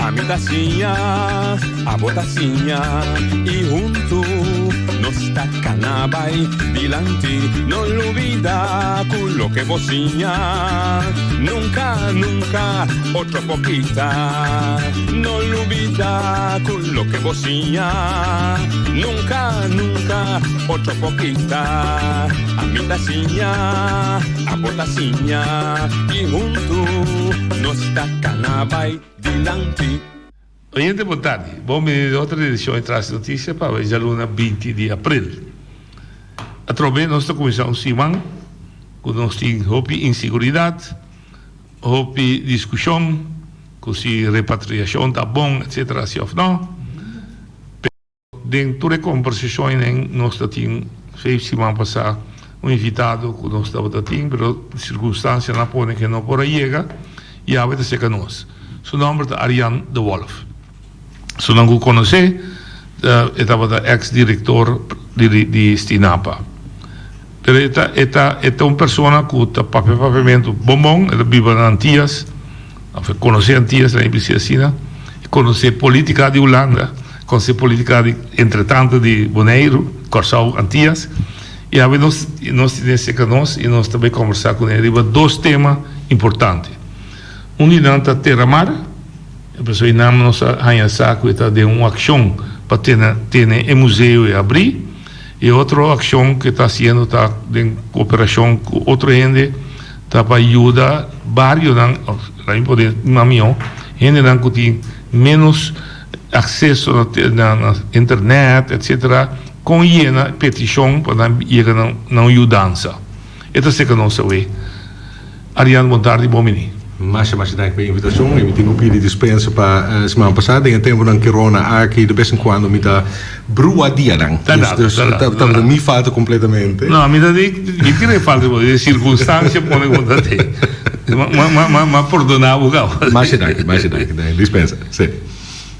Ami ta siña, abo ta siña y hunto nos ta cana bay dilanti. No lubida cu loke bo siña nunca, nunca otro por kita. No lubida cu loke bo siña nunca, nunca otro por kita. Ami ta siña, abo ta siña y hunto nos ta cana bay dilanti. Oyente bon tardi. Bon bini den otro edicion di Tras di Noticia pa awe djaluna binti di april. Atrobe nos ta cuminsa un siman cu nos tin hopi inseguridad, hopi discusion cu si repatriacion ta bon etcetera si of no. Den tur e kombersashonnan nos ta tin seis siman pasá un invitado ku nos tabata tin pero sirkunstansianan a pone ku e no por a yega i awe ta serka nos. Su nòmber ta Arjan de Wolff. Esunnan ku konosé e tabata eks direktor di Stinapa. Pero e ta e ta e ta un persona ku ta papia papiamentu bon bon, e ta biba na Antias, òf e konosé Antias, nan e bisa asina, e konosé politika di Hulanda, konosé politika di entretanto di Boneiru, Kòrsou, Antias, i awe nos nos tene serka nos i nos ta bai kòmbersá kuné riba dos tema importante. Un di nan ta Terramar, e pasobra e nan nos a haña sa ku e ta den un akshon pa tene tene e museo e abrí. E otro accion cu e ta haciendo ta den cooperacion cu otro hende ta pa yuda barionan of laat mi pone mas miho hendenan cu tin menos acceso na internet etcetera con yena peticion pa nan yega na un yudansa. E ta seca nos awe. Ariane bon tardi bon bini. Masha masha danki pa e invitacion y mi tin cu pidi dispensa pa siman pasa den e temponan corona aki de bes en cuando mi ta brua dianan dus tabata mi falta completamente. No mi ta di mi kere falta bo e circunstancia pone cu bo ta te ma pordona bo caba. Masha danki masha danki dispensa si.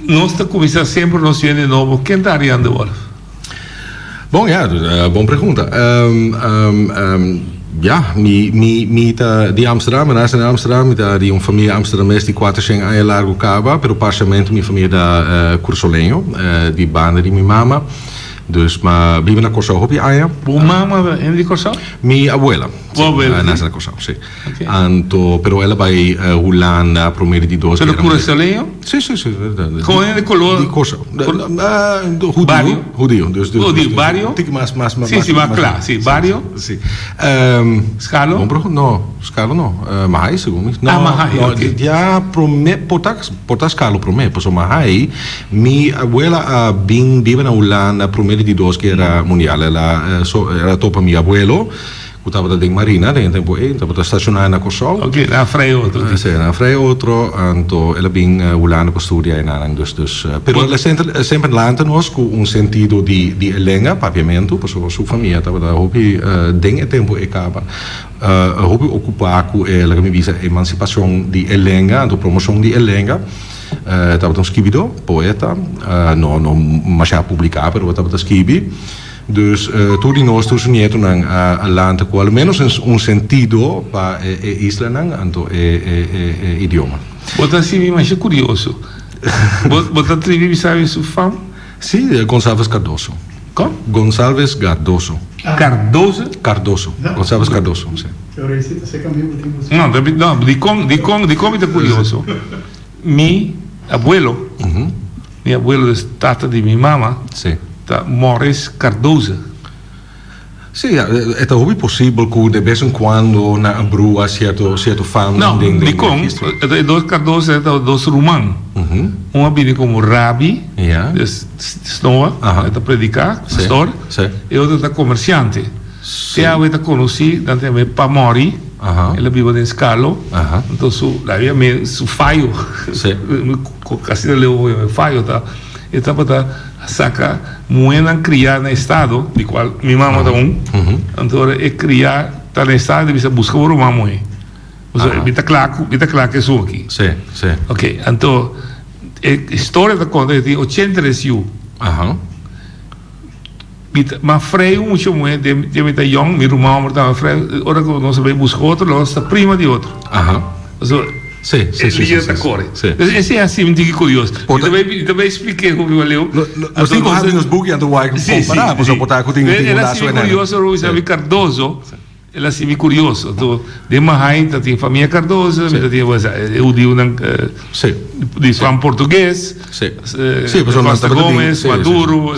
Nos ta cuminsa semper nos yende nobo ken ta Ariane de Wolff? Bon, ja, bon pregunta. Ja, mi, mi, mi ta di Amsterdam, mi nace na Amsterdam, mi ta di un famia amsterdames di cuatrocientos aña largo caba, pero parcialmente mi famia ta Curasoleño, di banda di mi mama. Dus, ma biba na Curaçao hopi aña. Bo mama ta hende di Curaçao? Mi abuela. Bo abuela, si. Nace na Curaçao, si. Anto, pero el a bai Hulanda prome di dos guera mundial. Pero Curaçaoleño? Si, si, si. Con hende color? Di Curaçao. Hudio. Bario? Hudio. Dus, dus, Hudio. Bario? Tiki mas, mas, Si, si, mas cla. Si, bario? Si. Scalo? Bon pregunta. No, Scalo no. Mahaai, segun mi. Ah, Mahaai, no, ok. Ya prome, por ta, por ta Scalo prome, pasobra Mahaai, mi abuela a bin biba na Hulanda prome di dos guera mundial. El a, so, el a topa mi abuelo. Ku tabata den marina den e tempu ei, tabata stashoná na Kòrsou. Oke, nan a frei otro di. Sí, nan a frei otro, anto el a bin Hulanda pa studia einan, dus, dus. Pero el a semper, semper lanta nos ku un sentido di, di e lenga, papiamentu, pasobra su famia tabata hopi den e tempu ei kaba, hopi okupá ku e, laga mi bisa, emansipashon di e lenga, anto promoshon di e lenga. E tabata un skibidó, poeta, no, no mashá publiká, pero e tabata skibi. Dus tur di nos, tur su nietonan a lanta ku alomenos un sentido pa e islanan anto e idioma. Bo ta hasi mi masha kurioso. Bo ta tribi bisa mi su fam? Si, Gonsalves Cardoso. Kon? Gonsalves Gardoso. Cardoso? Cardoso. Gonsalves Cardoso, si. No, no, dikon, dikon, dikon mi ta kurioso? Mi abuelo, mi abuelo es tata di mi mama, ta Morris Cardoza. Sí, e ta hopi posibel ku de bes en kuando nan a brua sierto sierto famnan den den No, dikon? E dos Cardoza ta dos ruman. Un a bini komo rabi, des snoa, e ta prediká, pastor, e otro ta komersiante. Te awe ta konosí, nan ta yam'é Pa Mòri, el a biba den Skalo, anto su, la yam'é su fayo, asina leu bo yam'é fayo ta, e tabata saka muhénan kriá na estado, di kual mi mama ta un, anto ora e kriá ta na estado e bisa buska bo ruman muhé, pasobra mi ta kla ku, mi ta kla ku esun aki. Oke, anto e historia ta konta e tin 83 yu. Mi ta, ma frei un mucha muhé den den mi ta yòn, mi ruman hòmber tambe frei, ora ku nos a bai buska otro, nos ta prima di otro. Aha. Pasobra. Sí, sí, sí, liña ta kore. Dus esei hasi mi tiki kurioso. Mi ta bai splik'é hopi baleu. Nos tin ku habri nos buki anto wak kompará, pasobra por ta ku tin un El hasi mi kurioso, Rui sabi Cardozo, el hasi mi kurioso. Anto den Mahain ta tin famia Cardozo, mi ta tin e hudiunan di fam portugues, Costa Gomez, Maduro.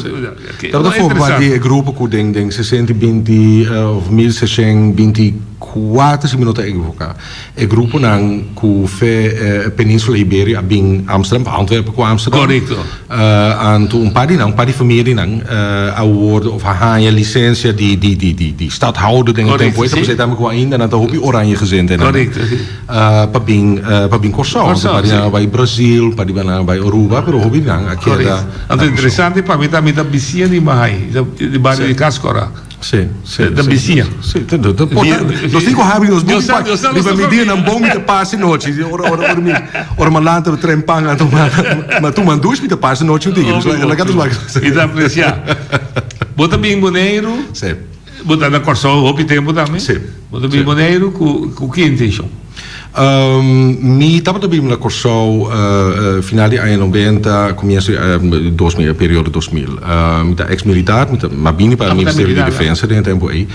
Tabata forma di e grupo ku den 620 of 1624 si mi no ta ekivoká. E gruponan ku fe Peninsula Iberia a bin Amsterdam, Antwerpen ku Amsterdam. Korekto. Anto un par di nan, un par di famia di nan a wordo of a haña lisensia di di di di di stadhouder den e tempo esa, pasobra e tambe ku ainda nan ta hopi oranje gezind einan. Korekto, si. Pa bin pa bin Kòrsou. Kòrsou, Un par di nan a bai Brazil, un par di nan a bai Aruba, pero hopi di nan a keda na Kòrsou. Anto interesante pa mi ta mi ta bisiña di Mahaí, di bario di Kaskora. Sí, sí. Ta bisiña. Sí, ta, ta, ta, por, nos tin ku habri nos buki pa riba mi dianan bon mi ta pasa e nochi. Ora, ora, ora mi, ora mi lanta mi traen pan anto ma, ma tuma un dush mi ta pasa e nochi un tiki. Dus laga nos wak. Mi ta aprecia. Bo ta bin Boneiru? Sí. Bo ta na Kòrsou hopi tempu tambe? Sí. Bo ta bin Boneiru ku, ku ki intenshon? Mi tabata biba na Kòrsou final di aña nobenta, komienso di 2000, periodo 2000. Mi ta eks militar, mi ta mi a bini pa Ministerio di Defensa den e tempu ei.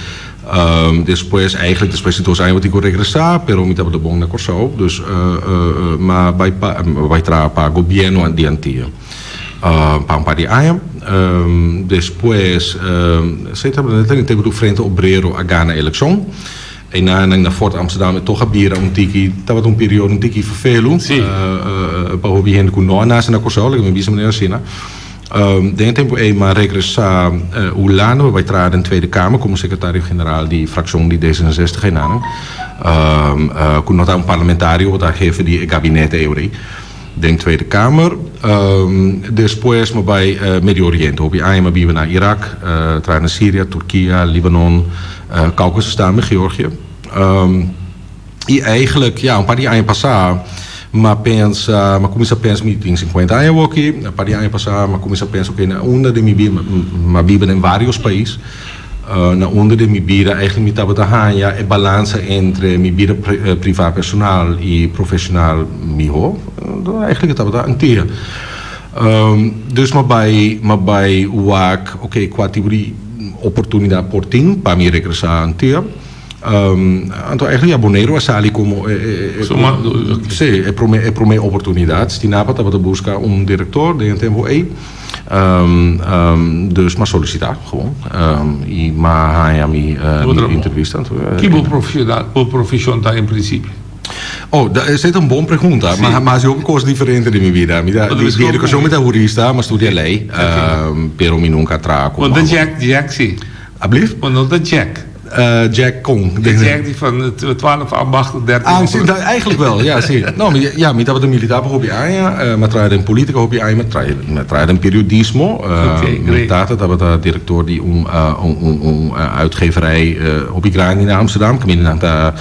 Despues, eigenlijk despues di dos aña bo tin ku regresá, pero mi tabata bon na Kòrsou, dus mi a bai pa mi a bai traha pa gobièrnu di Antia pa un par di aña. Despues, esei tabata den e tempu ku Frente Obrero a gana elekshon. Einan na Fort Amsterdam e toch a bira un tiki, tabata un periodo un tiki vervelu pa hopi hende ku no a nase na Kòrsou, laga mi bisa manera asina. Den e tempu ei mi a regresá Hulanda, mi bai traha den Tweede Kamer komo sekretario general di frakshon di D 66 einan, ku no ta un parlamentario, bo ta hefe di e gabinete ei ora ei den Tweede Kamer. Despues mi bai Medio Oriente, hopi aña mi a biba na Irak, traha na Siria, Turkia, Libanon. Kaukasus tambe, Georgië. I eigenlijk, ja, un par di aña pasá m'a pensa, m'a kuminsá pensa, mi tin sinkuenta aña awoki, un par di aña pasá m'a kuminsá pensa, oke, na unda den mi bida, m'a biba den vários pais, na unda den mi bida eigenlijk mi tabata haña e balansa entre mi bida privá personal i profeshonal mihó, eigenlijk e tabata Antia. Dus m'a bai, m'a bai wak, oke, kua tipo di oportunidat por tin pa mi regresá Antia. Anto eigenlijk ya Boneiru a sali komo e e sí, e promé e promé oportunidat. Stinapa tabata buska un direktor den e tempu ei. Dus m'a solisitá gewoon i m'a haña mi mi entrevista. Anto Ki bo profesional bo profeshon ta en prinsipio? Oh, esei ta un bon pregunta. Sí. Ma hasi hopi kos diferente den mi bida. Mi ta, di, di edukashon mi ta hurista, mi a studia lei, pero mi nunka a traha komo Bo ta Jack, Jack si. Ablief? Bo no ta Jack. Jack kon? De Jack die van 12 ambachten, 13 Ah, si, eigenlijk wel, ja, si. No, mi, ja, mi tabata militar pa hopi aña, mi a traha den politica hopi aña, mi a traha, mi a traha den periodismo. Oké, Mi great. tata tabata director di un, un, un, un uitgeverij hopi grandi na Amsterdam, kaminda nan ta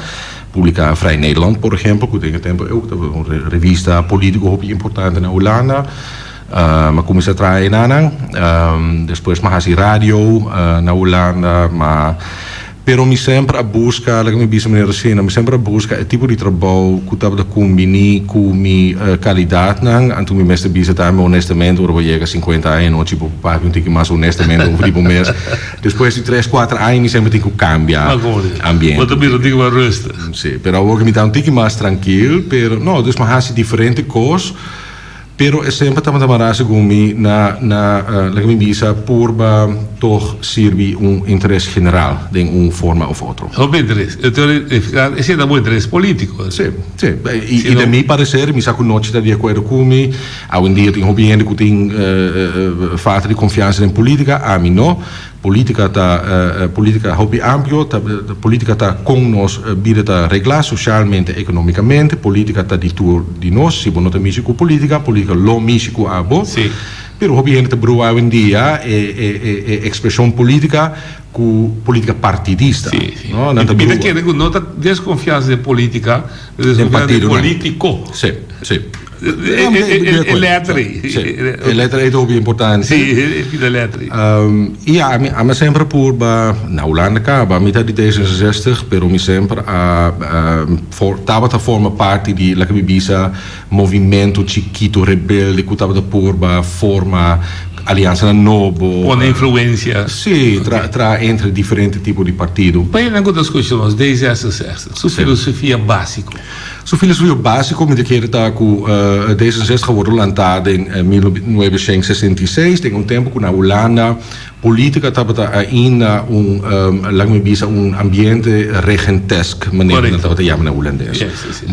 Publica Vrij Nederland, por ehempel, cu den e tempo ook tabata un revista politico hopi importante na Hulanda. M'a cuminsa traha enanan. Despues m'a haci radio na Hulanda. Ma, pero mi semper a busca, laga mi bisa manera asina, mi semper a busca e tipo di trabou cu tabata cumbini cu mi calidadnan. Anto mi mester bisa tambe honestamente, ora bo yega cincuenta aña nochi bo por papia un tiki mas honestamente over di bo mes. Despues di tres, kuater aña mi semper tin ku kambia ambiente. Bo ta bira un tiki mas rustig. Si, pero awor ku mi ta un tiki mas trankil, pero no, dus mi a hasi diferente kos, pero e semper tabata mará segun mi na, na, laga mi bisa, purba tog sirbi un interes general den un forma of otro. Hopi interes. Esei ta bo interes politico. Si, si. I den mi parecer, mi sa ku Nochi ta di akuerdo ku mi, Awendia tin hopi hende ku tin falta di konfiansa den politika, ami no. Politika ta politika hopi amplio, ta politika ta kon nos bida ta reglá soshalmente, ekonomikamente, politika ta di tur di nos, si bo no ta mishi ku politika, politika lo mishi ku abo. Pero hopi hende ta brua awendia e e e ekspreshon politika ku politika partidista. No, nan ta brua. Mi ta kere ku no ta deskonfiansa den politika, deskonfiansa den politiko. Si, si. E letter ei. Sí, e letter ei ta hopi importante. Sí, e pida letter ei. I ya, ami a semper purba, na Hulanda kaba, mi ta di D66, pero mi semper a tabata forma parti di, laga mi bisa, movimento chikito rebelde ku tabata purba forma aliansanan nobo. Pone influencia. Sí, traha entre diferente tipo di partido. Pa esnan ku ta skucha nos, D66, su filosofia básiko. Su filosofia básiko mi ta kere ta ku D66 a wòrdu lantá den 1966, den un tempu ku na Hulanda Politica tabata ainda un, laga mi bisa, un ambiente regentesk, manera nan tabata yama na hulandes.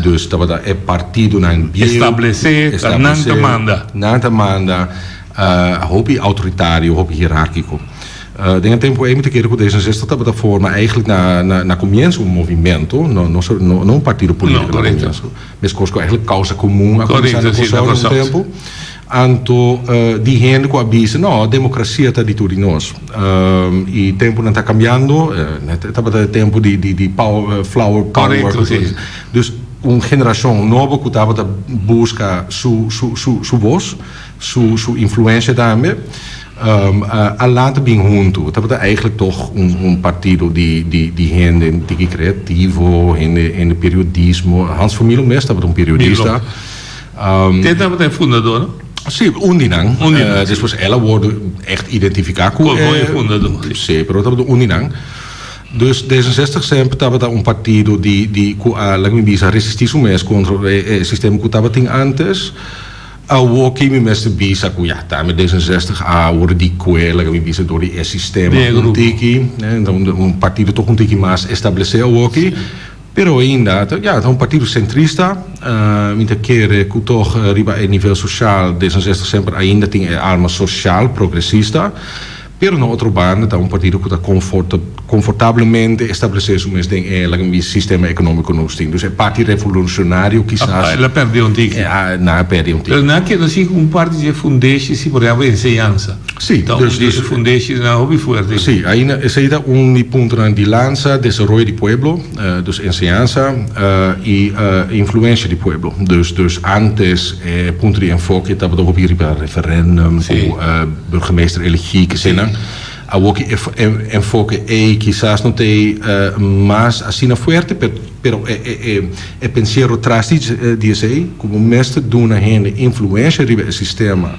Dus tabata e partidonan bieu. Establece, ta nan ta manda. Nan ta manda, hopi autoritario, hopi hierarkico. Den e tempo ei mi ta kere ku D66 tabata forma eigenlijk na na comienso un movimento, no no no un partido politico na comienso. Meskos ku eigenlijk Causa Común a kuminsá na Kòrsou na un tempu. Anto di hende ku a bisa, No, demokrasia ta di tur di nos. I tempunan ta kambiando, e tabata e tempu di di power, flower power. Korekto, si. Dus un generashon nobo ku tabata buska su su su su bos, su su influensia tambe, a lanta bin huntu. Tabata eigentlik tog un un partido di di di hende tiki kreativo, hende hende periodismo. Hans Vermeulen mes tabata un periodista. Te tabata e fundador, no? Sí, un di nan. Un di nan. Despues el a wordo echt identifica cu e. Como e fundador, sí. Sí, pero tabata un di nan. Dus D66 semper tabata un partido di, di cu a, laga mi bisa, resisti su mes contra e sistema cu tabatin antes. Awoki mi mester bisa cu ya, tambe D66 a wordo di cue, laga mi bisa, door di e sistema un tiki. Un partido toch un tiki mas establece awoki. Pero ainda, ta, ya, ta un partido centrista. Mi ta kere ku tog riba e nivel social D66 semper ainda tin e alma social progresista. Pero na otro banda ta un partido ku ta confortablemente establece su mes den e, laga mi bisa, sistema economico nos tin. Dus e parti revolucionario kisas. El a perde un tiki. Nan a perde un tiki. Pero nan a keda si ku un parti di e fundeshi si, por ehempel enseñansa. Sí, Ta un di e fundeshinan hopi fuerte. Sí, ainda esei ta un di puntonan di lansa desaroyo di pueblo, dus enseñansa i influensia di pueblo. Dus dus antes e punto di enfoke tabata hopi riba referendum ku burgemeester eligí kesenan. Awor ki e enfoke ei kisas no ta ei mas asina fuerte, pero e e pensiero tras di esei ku bo mester duna hende influensia riba e sistema.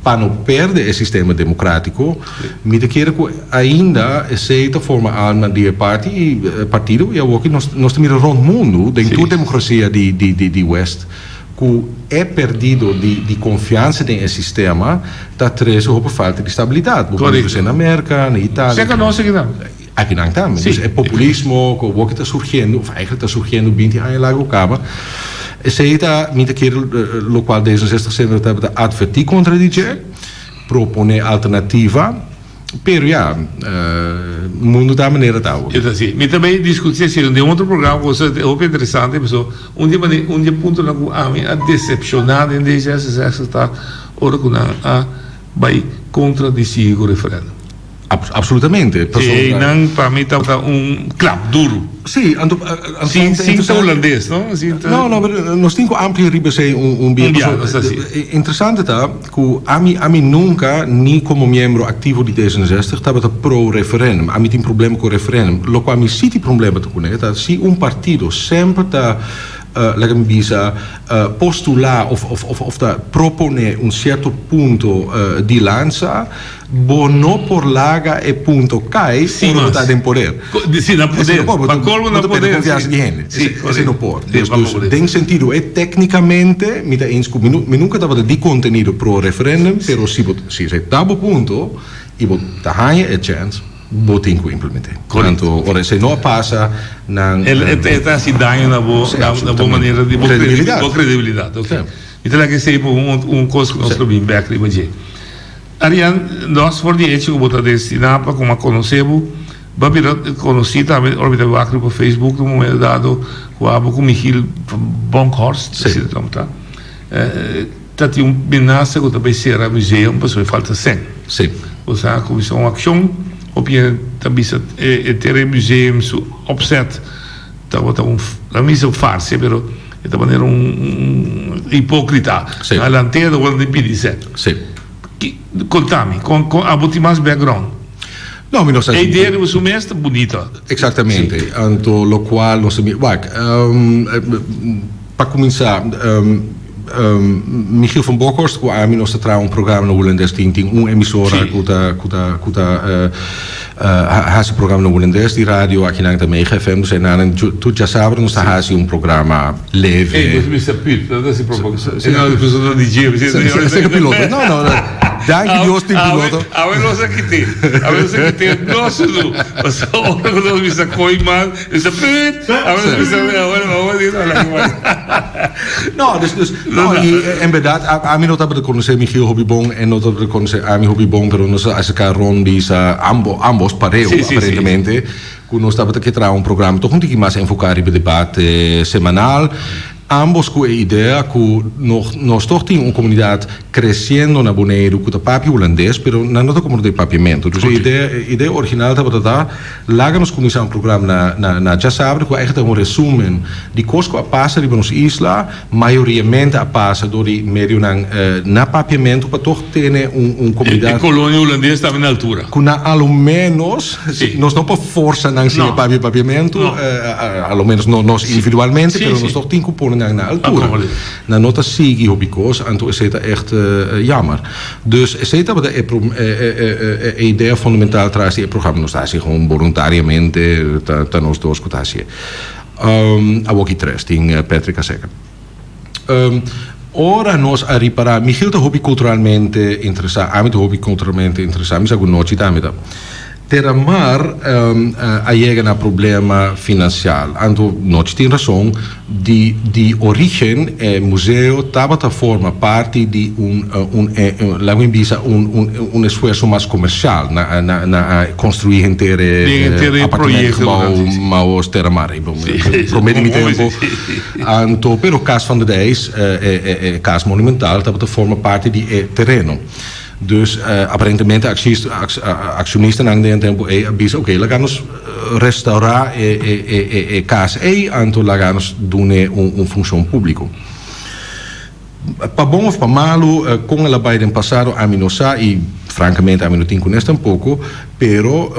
Pa no perde e sistema democratico, mi ta kere cu ainda esey ta forma alma di e parti y partido y awoki nos nos ta mira rond mundo den tur democracia di di di west cu e perdido di di confiansa den e sistema ta trece hopi falta di stabilidad. Bo por mira na Merca, na Italia. Cerca nos aki tambe. Akinan tambe. Dus e populismo ku awor ki ta surgiendo, of eigenlijk ta surgiendo binti aña largu kaba, esei ta, mi ta kere lokual D66 semper tabata atvertí kontra di dje, proponé alternativa, pero ya, mundu ta manera ta awor. E ta así. Mi ta bay diskutí esei den un otro programa ku ta hopi interesante, pasobra un di e un di e puntonan ku ami a desepshoná den D66 ta ora ku nan a bay kontra di sigui ku referèndum. Absolutamente. Sí, einan pa mi tabata un klap duru. Sí, anto Sin sin ta hulandes, no? Sin ta. No, no, pero nos tin ku amplia riba esei un un bia. Un bia, nos ta hasi. Interesante ta ku ami ami nunka ni komo miembro aktivo di D66 tabata pro referendum. Ami tin problema ku referendum. Lokual mi si tin problema ta kuné ta si un partido semper ta laga mi bisa postulá of of of ta proponé un sierto punto di lansa. Bo no por laga e punto kai ora bo ta den poder. Si, na poder. Pa colmo na poder. Bo ta perde confiansa di hende. Esei no por. Dus, den sentido e tecnicamente mi ta eens cu mi mi nunca tabata di contenido pro referendum, pero si bo si esei ta bo punto y bo ta haña e chance, bo tin cu implemente. Anto ora esei no a pasa nan. E ta haci daño na bo na bo manera di bo credibilidad. Mi ta laga esei pa un cos cu nos lo bin bek riba dje. Arian, nos for di echo ku bo ta destiná pa kuma konosé bo, bo a bira konosí tambe ora mi ta wak riba Facebook un momento dado ku abo ku Michiel Bronkhorst, Sí. asina ta nòmber ta, ta tin un menasa ku ta bai sera museum pasobra e falta sèn. Sí. Bo sa kuminsá un akshon, hopi hende ta bisa e tere museum su opzet tabata un, no mi bisa un farsa pero. E ta manera un hipókrita. Sí. A lantera ora di pidi sèt. Sí. Ki, konta mi, kon, kon abo tin mas background? No, mi no sa E si. idea riba su mes ta bunita. Exactamente. Anto locual nos ta mi, wak, pa cuminsa, Michiel van Bokhorst cu ami nos ta traha un programa na Hulandes tin tin un emisora cu ta cu ta cu ta haci programa na Hulandes di radio akinan ta Mega FM dus enanan tur djasabra nos ta haci un programa leve. Ey nos mester pit, no ta haci propaganda. E no persona di dje. Seca piloto. No no danki Dios tin piloto. Awe nos a kite. Awe nos a kite no sunu. Pasobra ora cu nos bisa coy mal. Bisa pit! Awe nos bisa awe awe di no la igual. No, dus dus no y en berdad ami no tabata conoce Michiel hopi bon en no tabata conoce ami hopi bon pero nos a acerca rond bisa ambo ambos pareu aparentemente cu nos tabata ke traha un programa toch un tiki mas enfoca riba debate semanal. Ambos ku e idea ku nos toch tin un komunidat kresiendo na Boneiru ku ta papia hulandes, pero nan no ta komprondé papiamentu. Dus e idea, e idea original tabata ta, laga nos kuminsá un programa na na na djasabra ku eigenlijk ta un resumen di kos ku a pasa riba nos isla, mayoriamente a pasa dor di medionan na papiamentu pa toch tene un un komunidat. E kolonia hulandes tambe na altura. Ku na a lo ménos. Nos no por forsa nan siña papia papiamentu, a lo menos no nos individualmente, pero nos toch tin ku pone nan na altura. Nan no ta sigui hopi kos, anto esei ta echt jammer. Dus esei tabata e e idea fundamental tras di e programa. Nos ta hasi gewoon boluntariamente, ta nos dos ku ta hasié. Awoki tres, tin Patrick Aseka. Ora nos a ripará, Michiel ta hopi kulturalmente interesá, ami ta hopi kulturalmente interesá, mi sa ku Nochi tambe ta. Terramar a yega na problema finansial, anto Nochi tin rason, di di origen e museo tabata forma parti di un un laga mi bisa un un un esfuerso mas komersial na na na a konstruí henter e apartamentgebouw Maos Terramar, promé di mi tempo. Anto, pero Cas van de Dijs, e cas monumental, tabata forma parti di e tereno. Dus aparentemente accionistanan den e tempo ei a bisa, oke, laga nos restaura e cas ei, anto laga nos dun'e un funcion publico. Pa bon of pa malu, kon el a bai den pasado ami no sa i frankamente ami no tin kunes tampoko, pero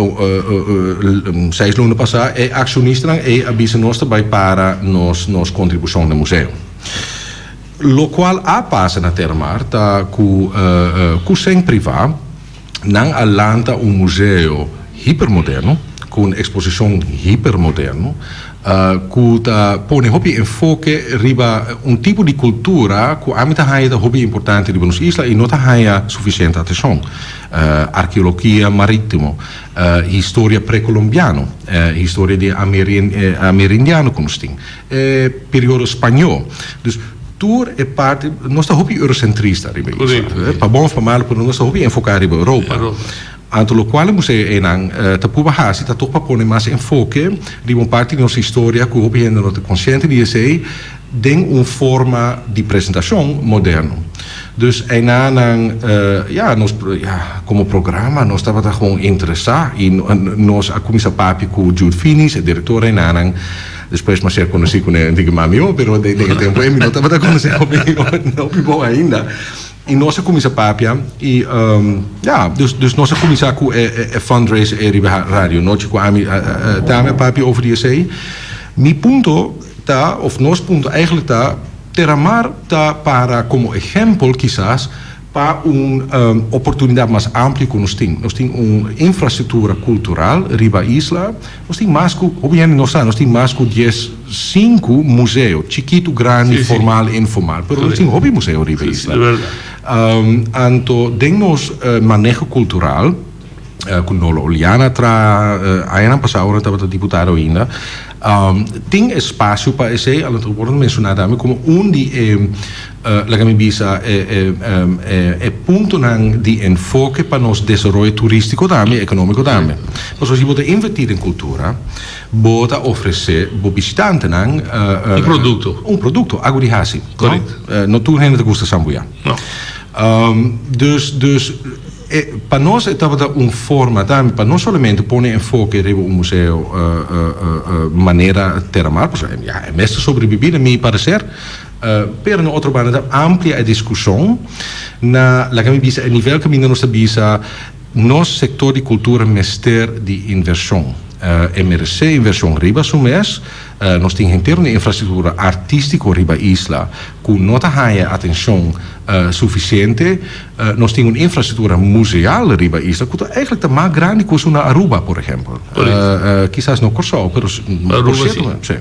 seis luna pasá e akshonistanan ei a bisa nos ta bai para nos nos kontribushon na museo. Lokual a pasa na Termar ta ku ku sèn privá nan a lanta un museo hipermoderno ku un eksposishon hipermoderno ku ta pone hopi enfoke riba un tipo di kultura ku ami ta haña ta hopi importante riba nos isla i no ta haña sufisiente atenshon, arkeologia marítimo, historia prekolombiano, historia di amerindiano ku nos tin, e periodo spañó. Dus tur e parti, nos ta hopi eurosentrista riba e isla, pa bon òf pa malu, pero nos ta hopi enfoká riba Europa. Anto lokual e museo einan ta purba hasi ta tok pa pone mas enfoke riba un parti di nos historia ku hopi hende no ta konsiente di esei den un forma di presentashon moderno. Dus einanan ya nos ya komo programa nos tabata gewoon interesá i nos a kuminsá papia ku Jude Finis e direktor einanan. Despues mi a ser konosí kuné Enrique Mamió pero den e tempu ei mi no tabata konosé hopi hopi bon ainda. I nos a kuminsá papia i ya, dus dus nos a kuminsá ku e e fundraiser ei riba Radio Nochi ku ami tambe a papia over di esei. Mi punto ta, òf nos punto eigentlik ta, Terramar ta para komo ehèmpel kisas pa un oportunidat mas amplio ku nos tin. Nos tin un infrastruktura kultural riba isla. Nos tin mas ku, hopi hende no sa, nos tin mas ku dies sinku museo, chikitu, grandi, formal, informal, pero nos tin hopi museo riba e isla. Anto den nos maneho kultural, ku Nolo Oleana a traha añanan pasá ora tabata diputado ainda, tin espasio pa esei, anto por menshoná tambe komo un di e Laga mi bisa e puntonan di enfoke pa nos desaroyo turístiko tambe, ekonómiko tambe. Pasobra si bo ta invertí den kultura, bo ta ofresé bo bishitantenan Un produkto. Un produkto, algu di hasi. Korekto. No tur hende ta gusta sambuyá. No. Dus, dus. E, pa nos e tabata un forma tambe pa no solamente pone enfoke riba un museo manera Terramar, pasobra ya e mes ta sobrevivi na mi parecer, pero na otro banda ta amplia e discusion na, laga mi bisa, e nivel caminda nos ta bisa nos sector di cultura mester di inversion. E merece inversion riba su mes. Nos tin henter un infrastruktura artístiko riba isla ku no ta haña atenshon sufisiente. Nos tin un infrastruktura museal riba isla ku ta eigentlik ta mas grandi ku esun na Aruba, por ehèmpel. Kisas no Kòrsou, pero por sierto si.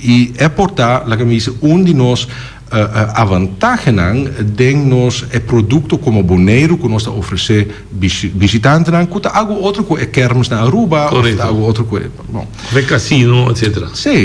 I e por ta, laga mi bisa, un di nos Avantahenan den nos e produkto komo Boneiru ku nos ta ofresé bishitantenan ku ta algu otro ku e kermis na Aruba òf ta algu otro ku e bon. Òf e kasino etsetera. Sí.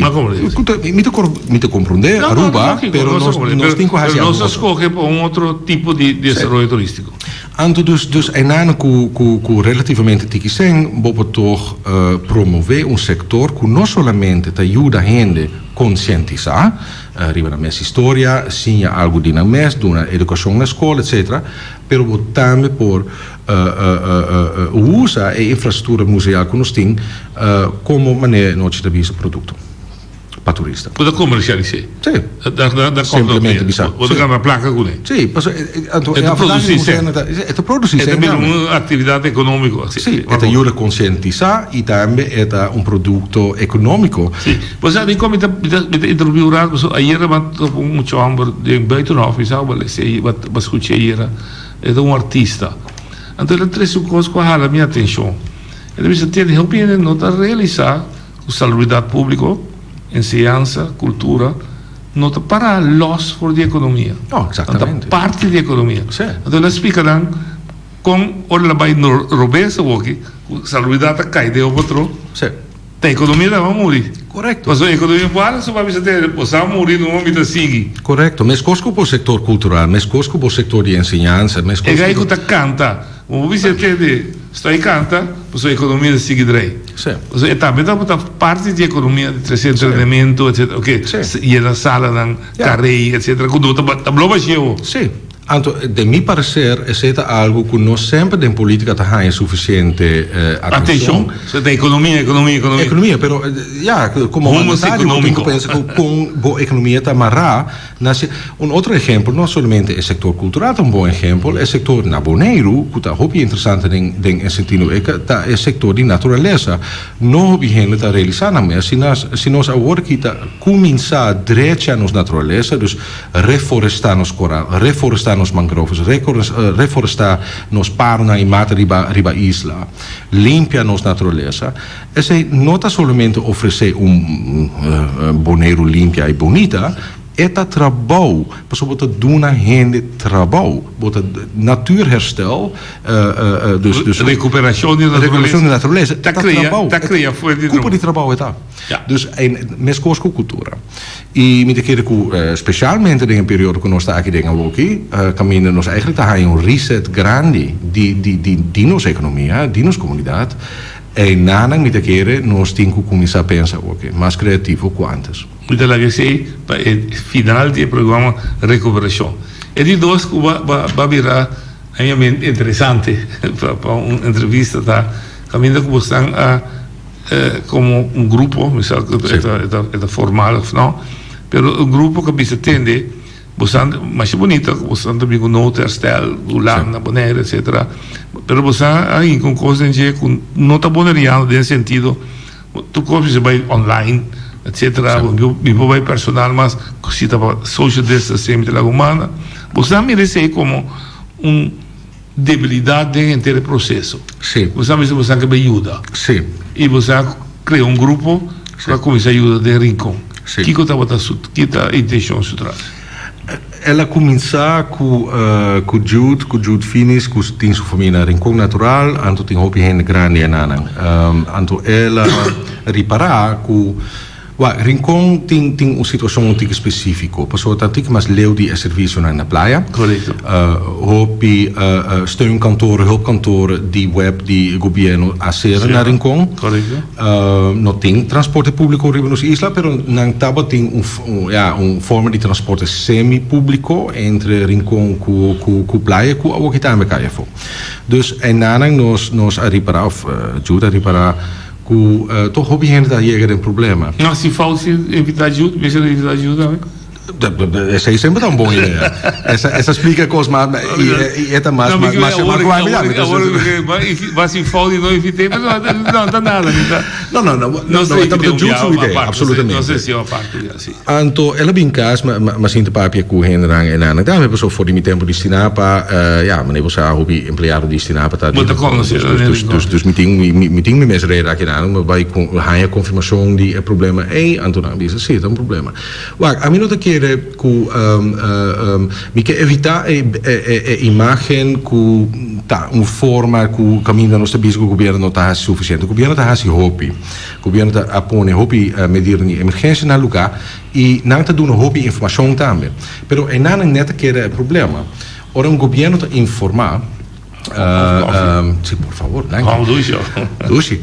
Ku ta mi ta mi ta komprondé Aruba pero nos nos tin ku hasi algu otro. Pero nos a skohe pa un otro tipo di desaroyo turístiko. Anto dus dus einan ku ku ku relativamente tiki sèn bo por tòg promové un sektor ku no solamente ta yuda hende konsientisá Riba nan mes historia, siña algu di nan mes, duna edukashon na skol, etsetera. Pero bo tambe por usa e infrastruktura museal ku nos tin komo manera nochi ta bisa produkto pa turista. Bo ta komersialis'é. Sí. Simplemente bisa. Bo ta gana plaka kuné. Sí, pasobra e ta produsí sèn. E ta produsí sèn. E ta bira un aktividat ekonómiko. Sí, e ta yuda konsientisá i tambe e ta un produkto ekonómiko. Sí. Bo sa dikon mi ta mi ta mi ta interrumpí un rato pasobra ayera mi a topa un mucha hòmber den Buitenhof mi sa bo lesa bo a skucha ayera e ta un artista anto el a trese un kos ku a hala mi atenshon el a bisa tende hopi hende no ta realisá ku salubridat públiko enseñansa kultura no ta para lòs for di ekonomia No, nan ta parti di ekonomia anto el a splika nan kon ora el a bai robes awoki ku salubridat a kai den un otro. Ta economia ta muri. Correcto. Pasobra economia bo ala su pa bisa te bo sa muri numa mi ta sigui. Correcto. Mescos cu bo sector cultural, mescos cu bo sector di enseñansa, mescos cu. E gai cu ta canta, bo por bisa te de stoi canta pasobra economia ta sigui drei. Si. Pasobra e tambe ta parti di economia di trece entretenimento etcetera. Ok, yena salanan, carey etcetera cu no ta blo basheo. Si. Anto, den mi parecer, esey ta algo cu no semper den politica ta haña suficiente atencion. Atencion. Ta economia, economia, economia. Economia, pero ya, como mandatario bo tin cu pensa cu con bo economia ta mará na si. Un otro ehempel, no solamente e sector cultural ta un bon ehempel, e sector na Boneiru, cu ta hopi interesante den den e sentido e ta e sector di naturalesa. No hopi hende ta realisa nan mes, si nos si nos awor aki ta cuminsa drecha nos naturalesa, dus Reforestá nos koral, reforestá nos mangroves, reforestá nos parunan i mata riba riba isla, limpia nos naturalesa. Esei no ta solamente ofresé un Boneiru limpia i bunita, e ta trabou, pasobra bo ta duna hende trabou. Bo ta natuurherstel, dus dus. Rekuperashon di naturalesa. Rekuperashon di naturalesa. Ta krea, ta krea fuente di trabou. Kupo di trabou e ta. Dus meskos ku kultura. I mi ta kere ku spesialmente den e periodo ku nos ta aki den awoki, kaminda nos eigentlik ta haña un reset grandi di di di di nos ekonomia, di nos komunidat, einanan mi ta kere nos tin ku kuminsá pensa awoki mas kreativo ku ántes. Mi ta laga esei pa e final di e programa Rekuperashon. E di dos ku ba ba bira na mi mente interesante pa un entrevista ta kaminda ku bosnan a Como un grupo, mi sa cu e ta formal of no, pero un grupo cu a bisa tende, bosan masha bunita cu bosan ta bin cu noodherstel, Hulanda, Bonaire, etcetera, pero bosan a hinca un cos den dje cu no ta boneriano den sentido, tur cos mester bay online, etcetera, mi por bay personal mas si ta pa social distancing mi ta laga un banda, bosan a mira esey como un Debilidad den henter e proceso. Sí. Bo sa mester bo sa ke bay yuda. Sí. Y bo sa crea un grupo Sí. cu a cuminsa yuda den Rincon. Sí. Kico tabata su, ki ta e intencion su tras? El a cuminsa cu cu Jude, cu Jude Finis, cu tin su famia na Rincon natural, anto tin hopi hende grandi enanan. Anto el a ripara cu. Wak, Rincon tin tin un situacion un tiki specifico, pasobra ta un tiki mas leu di e servicionan na playa. Correcto. Hopi steunkantoren, hulpkantoren di web di gobierno a cera na Rincon. Correcto. No tin transporte publico riba nos isla, pero nan tabatin un un ya un forma di transporte semi publico entre Rincon cu cu cu playa cu awoki tambe a cay afo. Dus einanan nos nos a ripara of Jude a ripara Ku toch hopi hende ta yega den problema. No, si fout si evita Jude, mester evita Jude tambe. Esei semper ta un bon idea. Esa esa splika kos mas i e ta mas mas mas mas ku ami tambe. Mas si fout di no evit'é, pero no ta nada. No no no no e tabata Jude su idea, absolutamente. No sé si aparte ya si. Anto el a bin kas ma ma sinti papia ku hendenan e nan tambe pasobra for di mi tempu di Stinapa ya manera bo sa hopi empleado di Stinapa ta Bo ta konosé dus dus dus dus mi tin mi tin mi mes reda akinan mi bai haña konfirmashon di e problema ei anto nan a bisa si ta un problema. Wak ami no ta kere ku mi ke evitá e e imagen ku ta un forma ku kaminda nos ta bisa ku gobierno no ta hasi sufisiente. Gobierno ta hasi hopi. Gobierno ta a pone hopi medidanan di emergencia na luga y nan ta duna hopi informacion tambe. Pero eynan net ta keda e problema. Ora un gobierno ta informa, si por favor, danki. Vamos dushi. Dushi.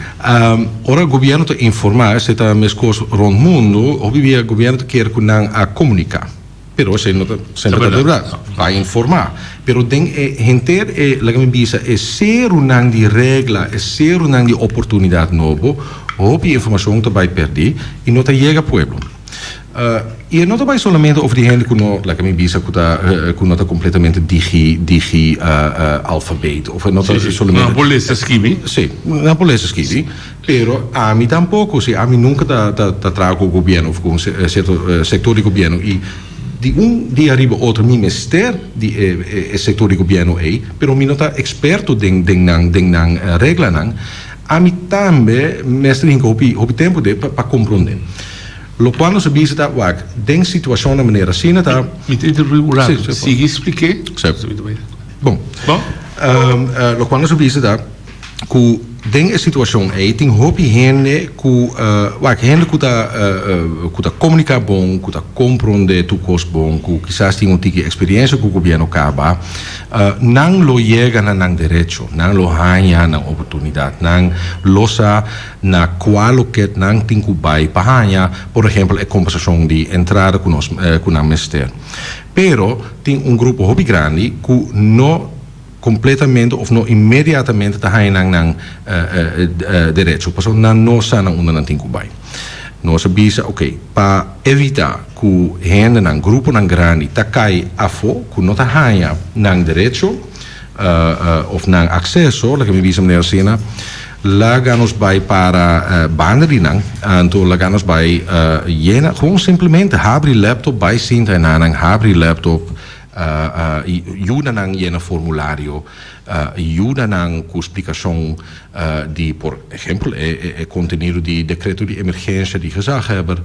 Ora gobierno ta informa, esey ta mescos rond mundo, hopi bia gobierno ta kier cu nan a comunica. Pero esei no ta semper ta bèrdat. Pa informá. Pero den e henter e, laga mi bisa, e serunan di regla, e serunan di oportunidat nobo, hopi informashon ta bai pèrdí i no ta yega pueblo. I e no ta bai solamente over di hende ku no, laga mi bisa, ku ta ku no ta kompletamente digi digi alfabet of e no ta solamente. Nan por lesa skibi. Sí, nan por lesa skibi. Pero ami tampoco, si ami nunca ta ta ta traha cu gobierno of cu un cierto sector di gobierno y di un dia riba otro mi mester di e e sector di gobierno ey, pero mi no ta experto den den nan den nan reglanan, ami tambe mester hinca hopi hopi tempo den pa pa comprende. Locual nos a bisa ta wak den situacionnan manera asina ta. Mi ta interrumpí un rato, sigui spliké. Bon. Bon. Locual nos a bisa ta. Ku den e situashon ei tin hopi hende ku wak hende ku ta ku ta komuniká bon, ku ta komprondé tur kos bon, ku kisas tin un tiki eksperiensia ku gobièrnu kaba, nan lo yega na nan derecho, nan lo haña nan oportunidat, nan lo sa na kua loket nan tin ku bai pa haña, por ehempel, e kompensashon di entrada ku nos ku nan mester. Pero tin un grupo hopi grandi ku no. Completamente of no inmediatamente ta haña nan nan derecho pasobra nan no sa na unda nan tin cu bay. Nos a bisa ok pa evita cu hendenan, gruponan grandi ta cay afo cu no ta haña nan derecho of nan acceso, laga mi bisa manera asina, laga nos bay para banda di nan, anto laga nos bay yena, gewoon simplemente habri laptop bay sinta enanan habri laptop. Yuda nan yena formulario, yuda nan ku splikashon di por ehempel e kontenido di dekreto di emergensia di gezaghebber,